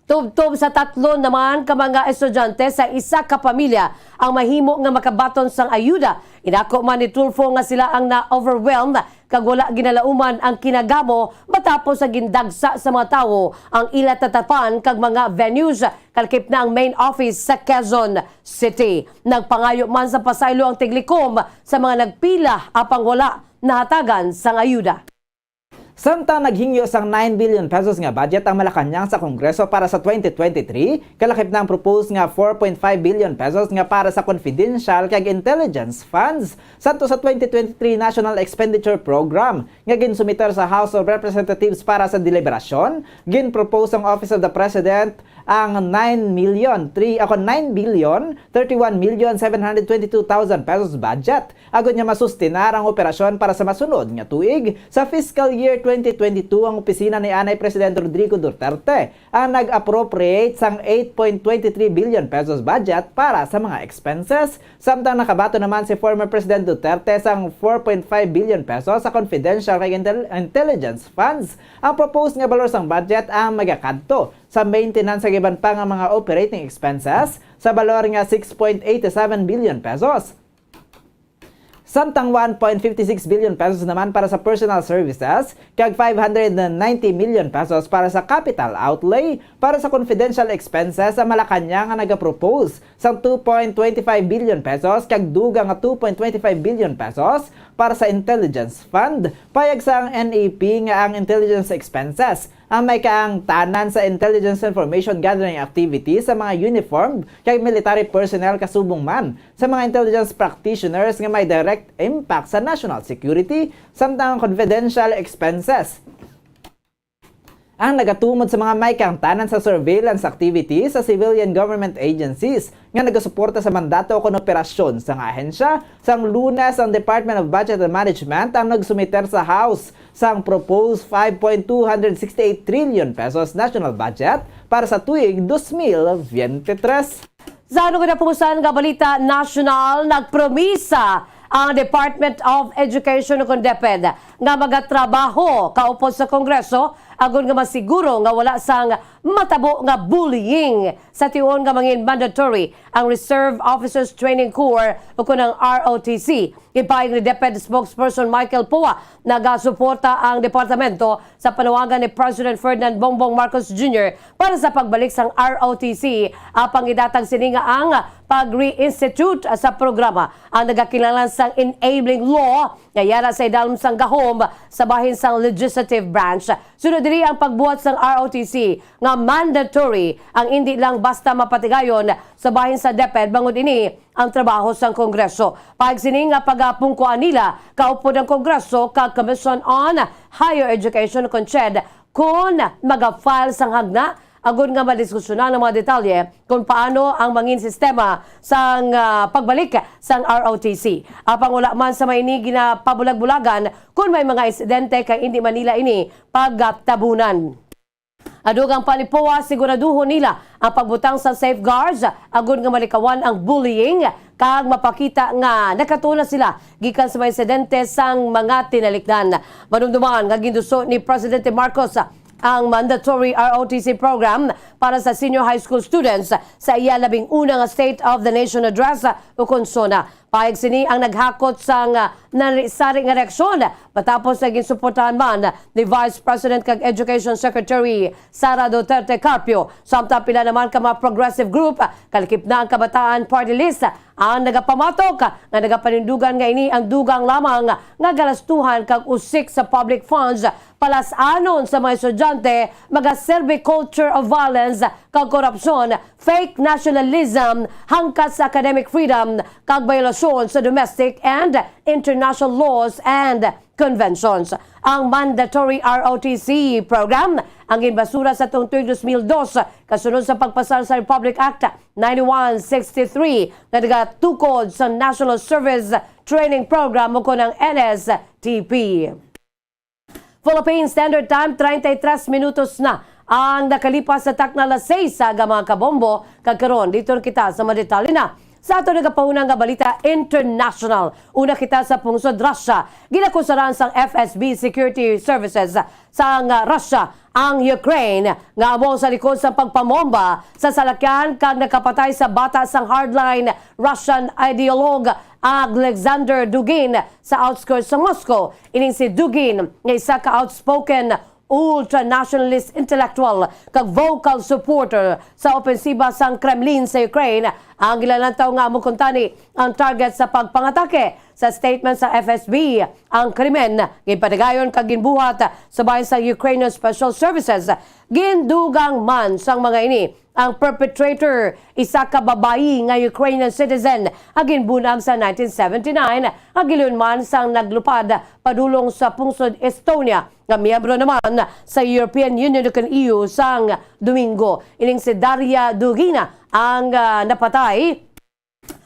Tubtob sa tatlo naman ka mga estudyante sa isa ka pamilya ang mahimo nga makabaton sang ayuda. Inako man ni Tulfo nga sila ang na-overwhelmed kag wala ginalauman ang kinagamo matapos sa gindagsa sa mga tawo ang ila tatapan kag mga venues, kalakip na ang main office sa Quezon City. Nagpangayo man sa pasaylo ang Tiglikom sa mga nagpila apang wala nahatagan sang ayuda. Samtang naghingyo sang nine billion pesos nga budget ang Malacañang sa Kongreso para sa twenty twenty-three, kalakip na ang propose nga four point five billion pesos nga para sa confidential kag intelligence funds. Santo sa twenty twenty-three National Expenditure Program nga ginsumiter sa House of Representatives para sa deliberasyon, ginpropose sang Office of the President ang nine million three, ako, nine billion thirty-one million seven hundred twenty-two thousand pesos budget, agud nga masustinar ang operasyon para sa masunod nga tuig. Sa fiscal year twenty twenty-two, ang opisina ni anay Presidente Rodrigo Duterte ang nag-appropriate sang eight point twenty-three billion pesos budget para sa mga expenses, samtang nakabaton naman si former President Duterte sang four point five billion pesos sa confidential kag intel-, intelligence funds. Ang proposed nga balor sang budget ang magakadto sa maintenance kag iban pa nga mga operating expenses sa balor nga six point eight seven billion pesos. Samtang one point fifty six billion pesos naman para sa personal services kag five hundred ninety million pesos para sa capital outlay para sa confidential expenses ang Malacañang nga nagapropose sang two point twenty five billion pesos kag dugang nga two point twenty five billion pesos para sa intelligence fund. Payag sang N A P nga ang intelligence expenses ang may kaangtanan sa intelligence information gathering activities sa mga uniformed kag military personnel kasubong man sa mga intelligence practitioners nga may direct impact sa national security, samtang ang confidential expenses ang nagatumod sa mga may kaangtanan sa surveillance activities sa civilian government agencies nga nagasuporta sa mandato o kon operasyon sang ahensya. Sang Lunes, ang Department of Budget and Management ang nagsumiter sa House sang proposed five point two hundred sixty-eight trillion pesos national budget para sa tuig dos mil biyente tres. Sa ano ginapusan nga balita nasyonal, nagpromisa ang Department of Education o kon DepEd nga magatrabaho kaupod sa Kongreso agud nga masiguro nga wala sang matabo nga bullying sa tion nga mangin mandatory ang Reserve Officers Training Corps o kon ang R O T C. Ipahayag ni DepEd Spokesperson Michael Poa, nagasuporta ang departamento sa panawagan ni President Ferdinand Bongbong Marcos Junior para sa pagbalik sang R O T C, apang idatag sini nga ang pag-reinstitute sa programa ang nagakinahanglan sang enabling law nga yara sa idalom sang gahom sa bahin sang legislative branch. Sunod diri ang pagbuhat sang R O T C nga mandatory ang indi lang basta mapatigayon sa bahin sa DepEd, bangod ini ang trabaho sang Kongreso. Pahayag sini nga pagapungkuan nila kaupod ang Kongreso kag Commission on Higher Education, kon CHED, kon maga-file sang hagna agod nga madiskusyonan ang mga detalye kung paano ang mangin sistema sang, ah, pagbalik sang R O T C. Apang wala man sa may ini ginapabulag-bulagan kung may mga insidente kay indi man nila ini pagatabunan. Ang dugang palipoa, siguraduhon nila ang pagbutang sa safeguards agud nga malikawan ang bullying kag mapakita nga nakatuna sila gikan sa mga insidente sang mga tinalikdan. Madumduman nga ginduso ni Presidente Marcos ang mandatory R O T C program para sa senior high school students sa iya labing una nga State of the Nation Address, ukon SONA. Pahayag sini ang naghakot sang, ah, nanari-sari nga reaksyon matapos nga ginsuportahan man ni Vice President kag Education Secretary Sara Duterte Carpio. Samtang pila naman ka mga progressive group, kalakip na ang Kabataan Party List, ang nagapamatok nga nagapanindugan nga ini ang dugang lamang nga galastuhan kag usik sa public funds, palas-anon sa mga estudyante, magaserbi culture of violence kag korupsyon, fake nationalism, hangkat sa academic freedom, kag bayolasyon sa domestic and international laws and conventions. Ang mandatory R O T C program ang ginbasura sa tuong tuig dos mil dos, kasunod sa pagpasar sa Republic Act ninety-one sixty-three, nga nagatukod sa National Service Training Program, ukon ang N S T P. Philippine Standard Time, treinta y tres minutos na ang nakalipas sa takna alas seis sa aga, mga kabombo. Kag karon, dito na kita sa mga detalye na sa ato nagapahuna nga balita international. Una kita sa pungsod Russia. Ginakusaran sang F S B Security Services sang Russia ang Ukraine nga amo sa likod sang pagpamomba sa salakyan kag nakapatay sa bata sang hardline Russian ideologue Alexander Dugin sa outskirts sa Moscow. Ining si Dugin nga isa ka outspoken ultra-nationalist intellectual kag vocal supporter sa opensiba sang Kremlin sa Ukraine, ang ginalantaw nga amo kuntani ang target sa pagpangatake. Sa statement sa F S B, ang krimen ginpatigayon kag ginbuhat sa bahin sa Ukrainian Special Services. Gindugang man sang mga ini ang perpetrator, isa ka babayi nga Ukrainian citizen nga ginbunag sa nineteen seventy-nine, nga giluyon man sang naglupad padulong sa pungsod Estonia, nga miyembro naman sa European Union ukon E U, sang Domingo. Ining si Daria Dugina ang, ah, napatay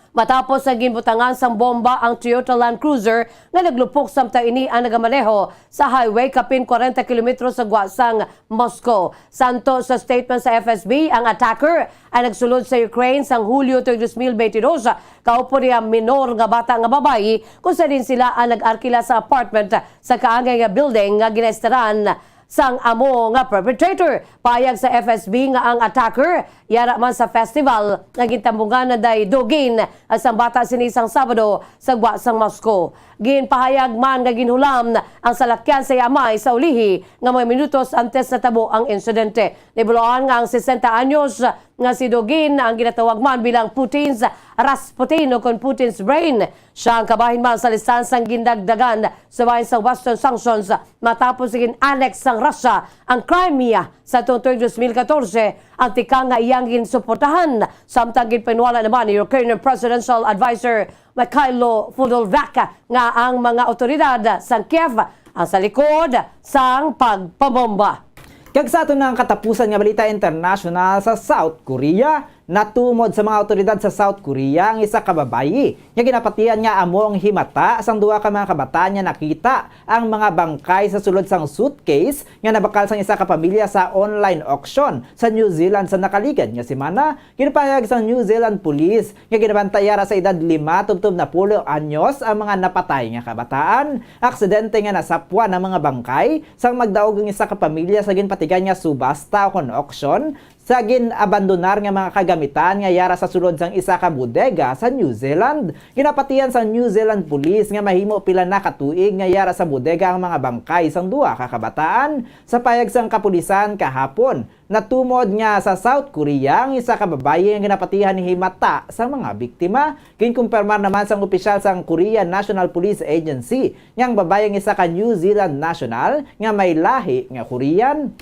matapos nga ginbutangan sang bomba ang Toyota Land Cruiser nga naglupok samtang ini ang nagamaneho sa highway kapin kwarenta kilometro sa gwa sang Moscow. Santo sa statement sa F S B, ang attacker ay nagsulod sa Ukraine sang Hulyo tuig dos mil bentidós, kaupod niya minor nga bata nga babayi, kung sa din sila ang nag-arkila sa apartment sa kaangay nga building nga ginaestaran sang amo nga perpetrator. Pahayag sa F S B nga ang attacker yara man sa festival nga gintambungan na day Dugin sang bata sini sang Sabado sa gwa sang Moscow. Ginpahayag man nga ginhulam ang salakyan sa iya amay sa ulihi nga mga minutos antes natabo ang insidente. Nahibaluan nga ang sesenta anyos nga si Dugin ang ginatawag man bilang Putin's Rasputin o kon Putin's Brain. Siya ang kabahin man sa listahan sang gindagdagan sa bahin sa Western sanctions matapos gin-annex sang Russia ang Crimea sa tuong tuig dos mil katorse, ang tikang nga iyang ginsuportahan. Samtang ginpaniwala naman ni Ukrainian Presidential Advisor Mikhailo Podolyak nga ang mga awtoridad sa Kiev ang sa likod sang pagpabomba. Kag sa aton nga katapusan nga balita internasyonal, sa South Korea, natumod sa mga awtoridad sa South Korea ang isa ka babayi nga ginapatihan nga amo ang himata sang duha ka mga kabataan nga nakita ang mga bangkay sa sulod sang suitcase nga nabakal sang isa ka pamilya sa online auction sa New Zealand sa nakaligad nga semana. Ginpahayag sang New Zealand Police nga ginabantay yara sa edad lima tubtob napulo anyos ang mga napatay nga kabataan. Aksidente nga nasapwan ang mga bangkay sang magdaog ang isa ka pamilya sa ginpatigan nga subasta ukon auction sa gin-abandonar nga mga kagamitan nga yara sa sulod sang isa ka bodega sa New Zealand. Ginapatihan sang New Zealand Police nga mahimo pila na ka tuig nga yara sa bodega ang mga bangkay sang duha ka kabataan. Sa pahayag sang kapulisan kahapon, natumod nga sa South Korea ang isa ka babayi nga ginapatihan himata sa mga biktima. Ginkumpirmar naman sang opisyal sang Korean National Police Agency nga ang babayi ang isa ka New Zealand national nga may lahi nga Korean.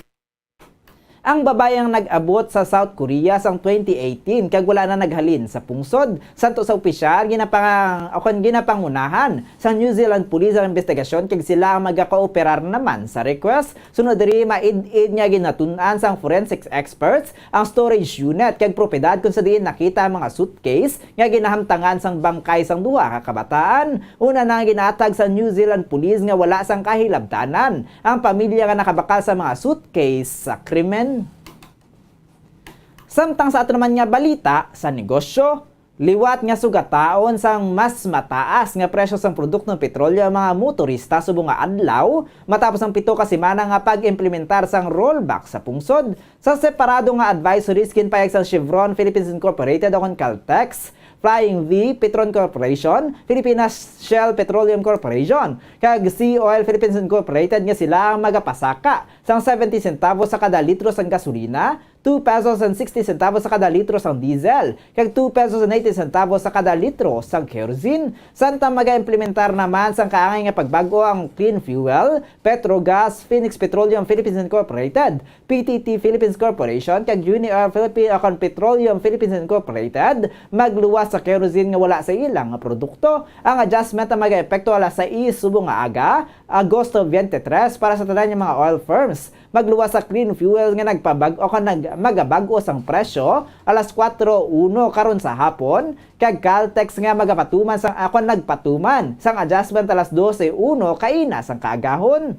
Ang babayi ang nag-abot sa South Korea sang twenty eighteen kag wala na naghalin sa pungsod. Santo sa opisyal, ginapang-, o kon ginapangunahan sa New Zealand Police ang investigasyon kag sila ang magakooperar naman sa request. Sunod diri, maid-id nga ginatun-an sang forensic experts ang storage unit kag propiedad kung sa diin nakita ang mga suitcase nga ginahamtangan sang bangkay sang duha ka kabataan. Una na nga ginatag sa New Zealand Police nga wala sang kahilabtanan ang pamilya nga nakabakal sa mga suitcase sa krimen. Samtang sa ato naman nga balita sa negosyo, liwat nga sugataon sang mas mataas nga presyo sang produktong petrolyo ang mga motorista subong nga adlaw matapos ang pito ka semana nga pag-implementar sang rollback sa pungsod. Sa separado nga advisories, ginpahayag sang Chevron Philippines Incorporated o kon Caltex, Flying V, Petron Corporation, Filipinas Shell Petroleum Corporation, kag Sea Oil Philippines Incorporated nga sila ang magapasaka sang seventy centavos sa kada litro sang gasolina, two pesos and sixty centavos sa kada litro sang diesel, kag two pesos and eighty centavos sa kada litro sang kerosene. Samtang magaimplementar naman sang kaangay nga pagbag-o ang Clean Fuel, Petrogas, Phoenix Petroleum Philippines Incorporated, P T T Philippines Corporation, kag Unioil Philippi-, o kon Petroleum Philippines Incorporated, magluwas sa kerosene nga wala sa ilang produkto. Ang adjustment ang magaepekto alas sais subong nga aga, Agosto twenty-three, para sa tanan nga mga oil firms. Magluwas sa Clean Fuel nga nagpabag-, o kon nag-, magabag-o sang presyo alas kuwatro uno karon sa hapon, kag Caltex nga magapatuman sang, o kon nagpatuman sang adjustment alas dose uno kaina sang kaagahon.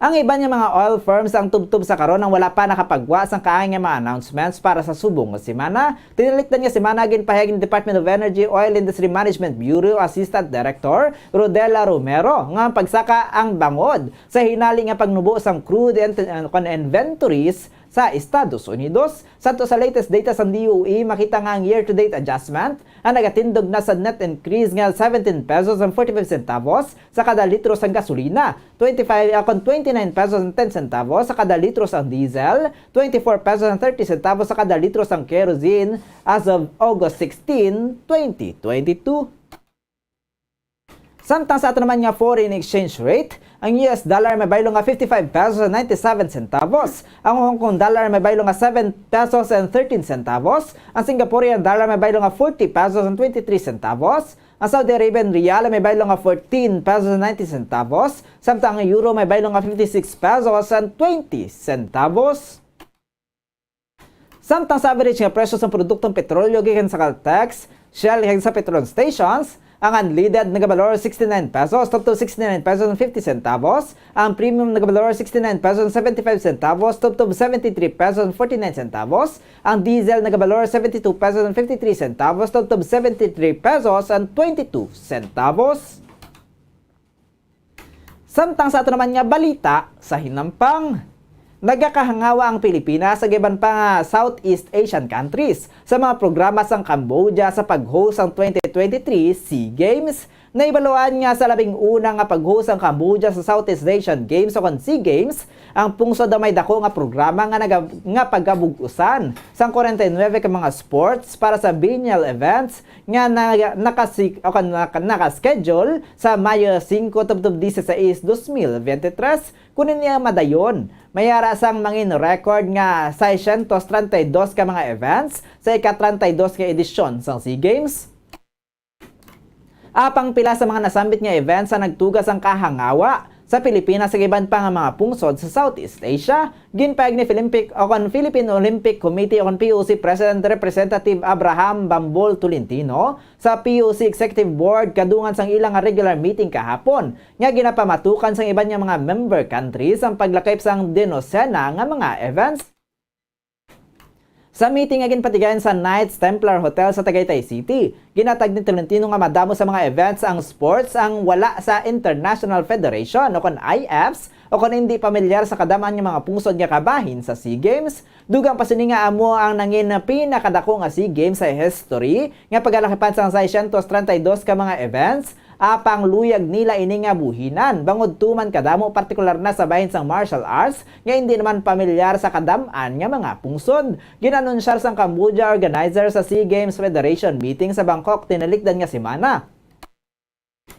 Ang iban nga mga oil firms ang tubtob sa karon ang wala pa nakapagwa sang kaangay nga mga announcements para sa subong nga semana. Tinalikdan nga semana, ginpahayag ni Department of Energy Oil Industry Management Bureau Assistant Director Rodela Romero nga ang pagsaka ang bangod sa hinali nga pagnubo sang crude and, uh, kon inventories sa Estados Unidos. Santo sa latest data sang D O E, makita nga ang year-to-date adjustment ang nagatindog na sa net increase nga seventeen pesos and forty-five centavos sa kada litro sang gasolina, twenty-five, ah, kon twenty-nine pesos and ten centavos sa kada litro sang diesel, twenty-four pesos and thirty centavos sa kada litro sang kerosene as of August sixteen, twenty twenty-two. Samtang sa ato naman nga foreign exchange rate, ang U S dollar may baylo nga fifty-five pesos and ninety-seven centavos, ang Hong Kong dollar may baylo nga seven pesos and thirteen centavos, ang Singaporean dollar may baylo nga forty pesos and twenty-three centavos, ang Saudi Arabian riyal may baylo nga fourteen pesos and ninety centavos, samtang ang euro may baylo nga fifty-six pesos and twenty centavos. Samtang sa average nga presyo sang produktong petrolyo gikan sa Caltex, Shell, kag sa Petron stations, ang unleaded nagabalor sixty-nine pesos tubtob sixty-nine pesos and fifty centavos, ang premium nagabalor sixty-nine pesos and seventy-five centavos tubtob seventy-three pesos and forty-nine centavos, ang diesel nagabalor seventy-two pesos and fifty-three centavos tubtob seventy-three pesos and twenty-two centavos. Samtang sa ato naman nga balita sa hinampang, nagakahangawa ang Pilipinas sa iban pa nga Southeast Asian countries sa mga programa sang Cambodia sa pag-host sang twenty twenty-three SEA Games. Nahibaluan nga sa labing una nga pag-host sang Cambodia sa Southeast Asian Games o kon SEA Games, ang pungsod daw may dako nga programa nga naga-, nga pagabug-usan sang forty-nine ka mga sports para sa biennial events nga na-, nakasi-, o kon naka-, naka-schedule sa Mayo singko tubtob disisais, dos mil bente tres, kunin niya madayon. May ara sang mangin record nga seiscientos treinta y dos ka mga events sa ika-treinta y dos ka edisyon sang SEA Games. Apang pila sa mga nasambit nga events ang nagtuga sang kahangawa sa Pilipinas kag iban pa nga mga pungsod sa Southeast Asia, ginpahayag ni Philippic-, o kon Philippine Olympic Committee o kon P O C President Representative Abraham Bambol Tolentino sa P O C Executive Board kadungan sang ila nga regular meeting kahapon nga ginapamatukan sang iban nga mga member countries ang paglakip sang dinosena nga mga events. Sa meeting nga ginpatigayon sa Knights Templar Hotel sa Tagaytay City, ginhatag ni Tolentino nga madamo sa mga events ang sports ang wala sa International Federation o kon I Fs o kon indi pamilyar sa kadam-an nga mga pungsod nga kabahin sa SEA Games, dugang pa sini nga amo ang nangin pinakadako nga SEA Games sa history, nga pagalakipan sang seiscientos treinta y dos ka mga events, apang luyag nila ini nga buhinan, bangod tuman kadamo, partikular na sa bahin sang martial arts, nga indi naman pamilyar sa kadam-an nga mga pungsod. Gin-anunsyar sang Cambodia, organizer sa SEA Games Federation meeting sa Bangkok tinalikdan nga semana,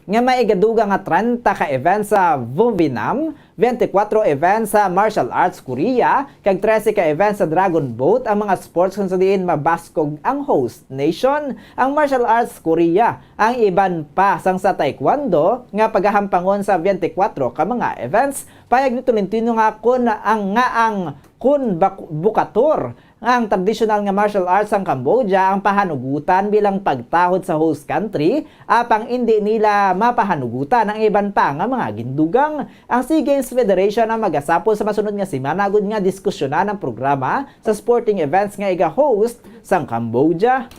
nga may igadugang nga treinta ka events sa Vuvinam, twenty-four events sa martial arts Korea, kag trese ka events sa Dragon Boat ang mga sports kung sa diin mabaskog ang host nation. Ang martial arts Korea, ang iban pa sang sa taekwondo nga pagahampangon sa twenty-four ka mga events. Payag ni Tolentino nga kun ang, nga ang kun bak-, bukator ang tradisyonal nga martial arts sang Cambodia ang pahanugutan bilang pagtahod sa host country, apang indi nila mapahanugutan ang iban pa nga mga gindugang. Ang SEA Games Federation ang magasapol sa masunod nga semana agud nga diskusyonan ang programa sa sporting events nga iga-host sang Cambodia.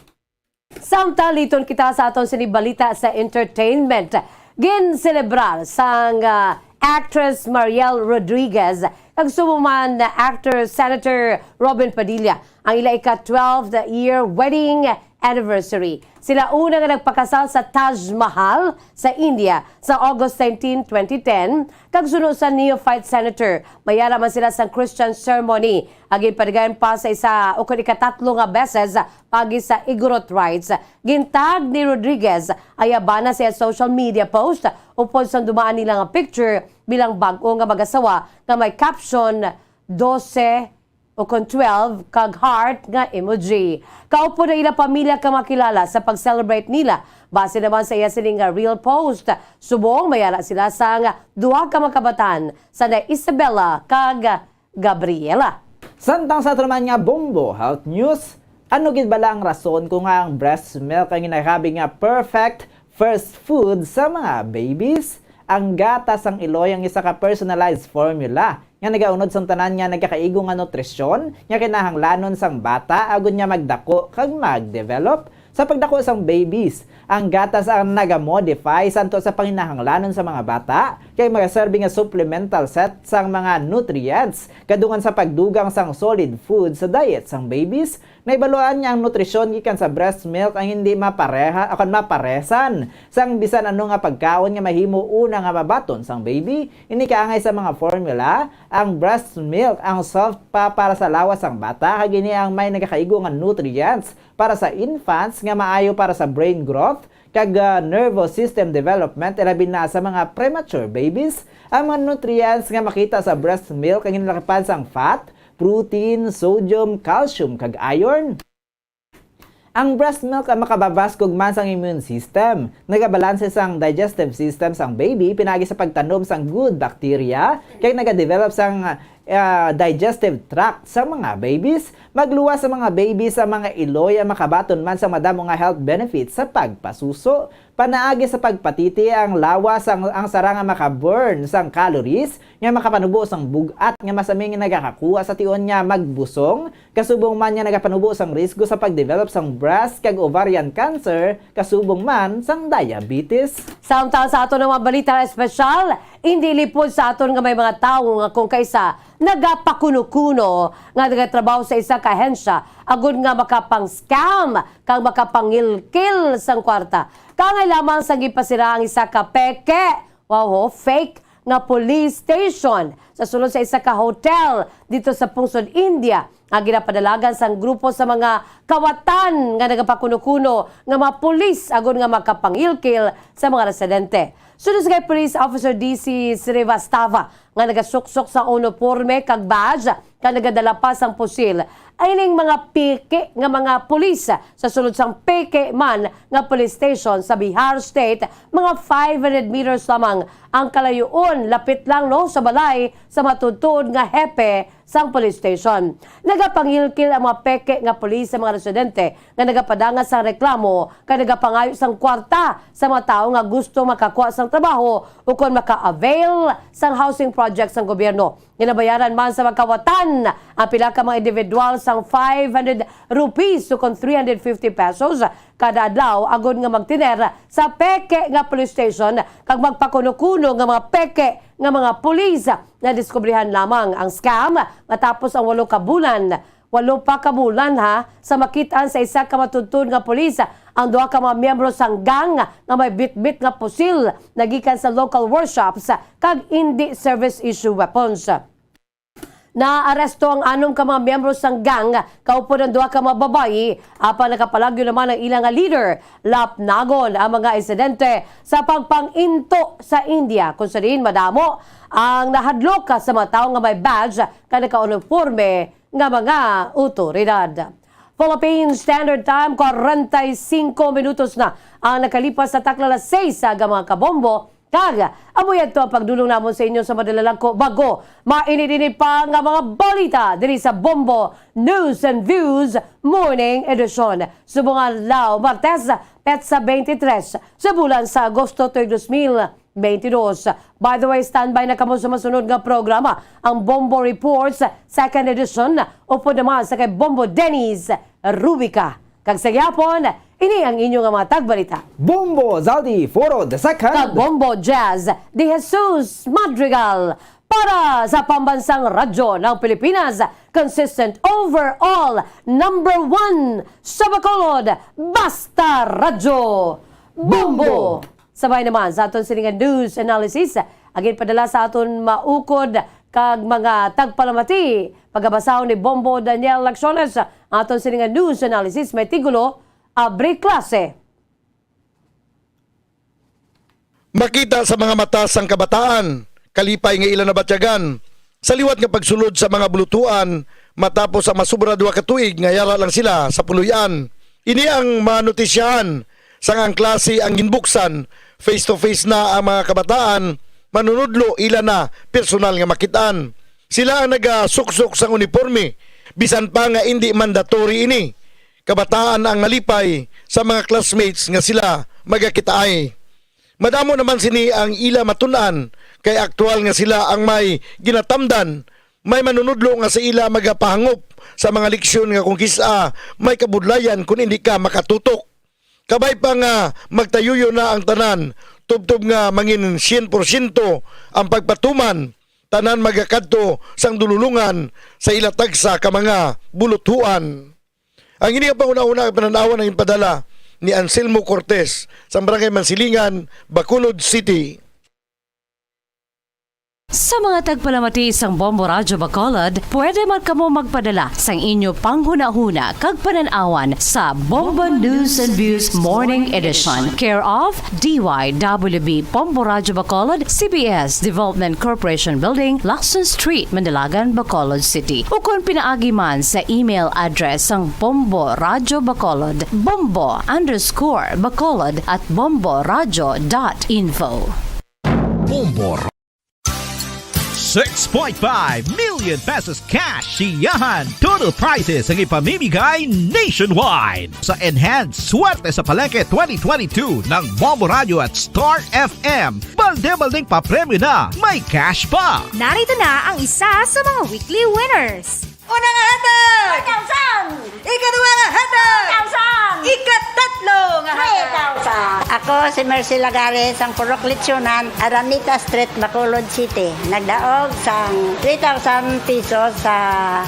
Samtang liton kita sa aton sini balita sa entertainment, ginselebrar sang, ah, actress Mariel Rodriguez kag subong man actor Senator Robin Padilla ang ila ika-twelfth year wedding anniversary. Sila una nga nagpakasal sa Taj Mahal sa India sa August nineteen, twenty ten, kag suno sa Neophyte Senator, mayara man sila sang Christian ceremony. Ang ginpadayon pa sa isa ukon ikatatlo nga beses paagi sa Igorot Rites. Gintag ni Rodriguez ang iya bana sa iya social media post upod sang dumaan nila nga picture bilang bag-o nga mag-asawa nga may caption, "Dose ukon twelve kag heart nga emoji." Kaupod ang ila pamilya kag mga kilala sa pag-celebrate nila. Base naman sa iya sini nga reel post, subong mayara sila sang duha ka mga kabatan, sanday Isabella kag Gabriela. Samtang sa aton naman nga Bombo Health News, ano gid bala ang rason kung nga ang breast milk ang ginagrabe nga perfect first food sa mga babies? Ang gatas sang iloy ang isa ka personalized formula nga nagaunod sang tanan nga nagakaigo nga nutrisyon nga kinahanglanon sang bata agud nga magdako kag magdevelop. Sa pagdako sang babies, ang gatas ang nagamodify santo sa panginahanglanon sa mga bata, kay magaserbi nga supplemental set sang mga nutrients kadungan sa pagdugang sang solid food sa diet sang babies. Nahibaluan nga ang nutrisyon gikan sa breast milk ang hindi mapareha, akon maparesan sang bisan ano nga pagkaon nga mahimo una nga mabaton sang baby. Ini kaangay sa mga formula, ang breast milk ang soft pa para sa lawas sang bata, kag ini ang may nagakaigo nga nutrients para sa infants nga maayo para sa brain growth kag, ah, nervous system development, ilabi na sa mga premature babies. Ang mga nutrients nga makita sa breast milk ang ginalakipan sang fat, protein, sodium, calcium, kag iron. Ang breast milk ang makababaskog man sang immune system. Nagabalanse sang digestive system sang baby pinaagi sa pagtanom sang good bacteria, kag nagadevelop sang, ah, digestive tract sa mga babies. Magluwas sa mga babies ang mga iloy ang makabaton man sa madamo nga health benefits sa pagpasuso. Panaagi sa pagpatiti ang lawas ang, ang sara nga makaburn sang calories nga makapanubo sang bug-at nga masami nga nagakakuha sa tion nga magbusong, kasubong man nga nagapanubo sang risgo sa pagdevelop sang breast kag ovarian cancer, kasubong man sang diabetes. Samtang sa aton nga mga balita espesyal, indi lipod sa aton nga may mga tawo nga kung kaisa nagapakuno-kuno nga nagatrabaho sa isa ka ahensya agud nga makapang-scam kag makapangilkil sang kwarta. Kaangay lamang sang ginpasira ang isa ka peke, wow, ho, fake nga police station sa sulod sa isa ka hotel dito sa pungsod India, nga ginapadalagan sang grupo sa mga kawatan nga nagapakuno-kuno nga mga pulis agud nga makapangilkil sa mga residente. Suno sa kay Police Officer D C Srivastava nga nagasuksok sa uniporme kag badge nga nagadala pa sang pusil, ining mga peke nga mga pulis sa sulod sang peke man nga police station sa Bihar State, mga five hundred meters lamang ang kalayoon, lapit lang, no, sa balay sa matuod-tuod nga hepe sang police station. Nagapangilkil ang mga peke nga pulis sa mga residente nga nagapadala sang reklamo kag nagapangayo sang kwarta sa mga tawo nga gusto makakuha sang trabaho ukon maka-avail sang housing project sang gobyerno. Ginabayaran man sa mga kawatan ang pila ka mga individual sang five hundred rupees ukon three hundred fifty pesos kada adlaw agud nga magtener sa peke nga police station kag magpakuno-kuno nga mga peke nga mga pulis. Nadiskubrihan lamang ang scam matapos ang walo ka bulan, walo pa ka bulan, ha, sa makit-an sa isa ka matuntun nga pulis ang duha ka mga miyembro sang gang nga may bitbit nga pusil nagikan sa local warshops kag indi service issue weapons. Naaresto ang anom ka mga miyembro sang gang, kaupod ang duha ka mga babayi, apan nakapalagyo naman ang ila nga leader. Lapnagon ang mga insidente sa pagpang-into sa India, kung sa diin madamo ang nahadlok sa mga tawo nga may badge kag nakauniporme nga mga awtoridad. Philippine Standard Time, kwarenta y singko minutos na ang nakalipas sa takna alas seis sa aga, mga kabombo. Kag amo yadto ang pagdulong namon sa inyo sa madala lang ko, bago mainit-init pa nga mga balita diri sa Bombo News and Views Morning Edition. Subong adlaw, Martes, petsa twenty-three sa bulan sa Agosto tuig dos mil twenty-dos. By the way, standby na kamo sa masunod nga programa, ang Bombo Reports, second edition, upod naman sa kay Bombo Dennis Rubica. Kag sa gihapon, ini ang inyo nga mga tagbalita. Bombo Zaldi Foro the second. Kag Bombo Jazz de Jesus Madrigal. Para sa Pambansang Radyo ng Pilipinas, consistent overall, number one sa Bacolod, basta radyo, Bombo! Bombo! Sabay naman sa aton sini nga news analysis, ang ginpadala sa aton maukod kag mga tagpalamati. Pagabasahon ni Bombo Daniel Lacciones, ang aton sini nga news analysis may titulo, Abre Klase. Makita sa mga mata sang kabataan, kalipay nga ila nabatyagan sa liwat nga pagsulod sa mga bulutuan matapos ang masobra duha ka tuig nga yara lang sila sa puloy-an. Ini ang manotisyahan sang ang klase ang ginbuksan, face to face na ang mga kabataan, manunudlo ila na personal nga makit-an. Sila ang nagasuksok sang uniporme, bisan pa nga indi mandatory ini. Kabataan ang nalipay sa mga classmates nga sila magakitaay. Madamo naman sini ang ila matun-an, kay aktual nga sila ang may ginatamdan. May manunudlo nga sa ila magapahangop sa mga leksyon nga kung kis-a may kabudlayan kon indi ka makatutok. Kabay pa nga magtayuyo na ang tanan, tubtob nga mangin syen porsyento ang pagpatuman, tanan magakadto sang dululungan sa ila tagsa ka mga buluthuan. Ang ini nga panghunahuna kag panan-awan ang ginpadala ni Anselmo Cortez sang Barangay Mansilingan, Bacolod City. Sa mga tagpalamati sang Bombo Radyo Bacolod, pwede man kamo magpadala sang inyo panghunahuna kag panan-awan sa Bombo News and Views Morning Edition, care of D Y W B Bombo Radyo Bacolod, C B S Development Corporation Building, Lacson Street, Manalagan, Bacolod City, ukon pinaagi man sa email address sang Bombo Radyo Bacolod, bombo underscore bacolod at bombo radyo dot info. Bombo. Six point five million pesos cash siyahan. Total prizes ang ipamimigay nationwide. Sa Enhanced Swerte sa Palengke twenty twenty-two ng Bombo Radyo at Star F M, balde-baldeng papremyo na, may cash pa. Narito na ang isa sa mga weekly winners. Una nga hatag! One thousand! Ikaduha nga hatag! One thousand! Ikatatlo nga hatag! Three thousand! Ako si Mercy Lagares, ang Purok Lechonan, Araneta Street, Bacolod City. Nagdaog sang three thousand pesos sa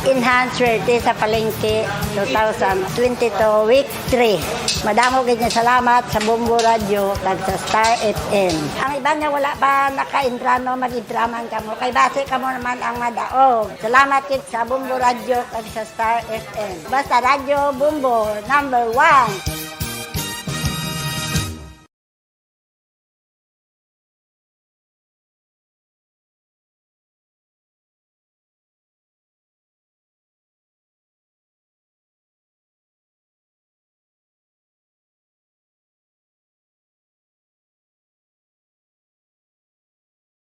Enhanced Swerte sa Palengke two thousand twenty-two, week three. Madamo gid nga salamat sa Bombo Radyo kag sa Star F M. Ang iban nga wala pa naka-intra, no, mag-intra man kamo. Kay basi kamo naman ang madaog. Salamat gid sa Bombo Radyo kag sa Star F M. Basta Radyo Bombo, number one.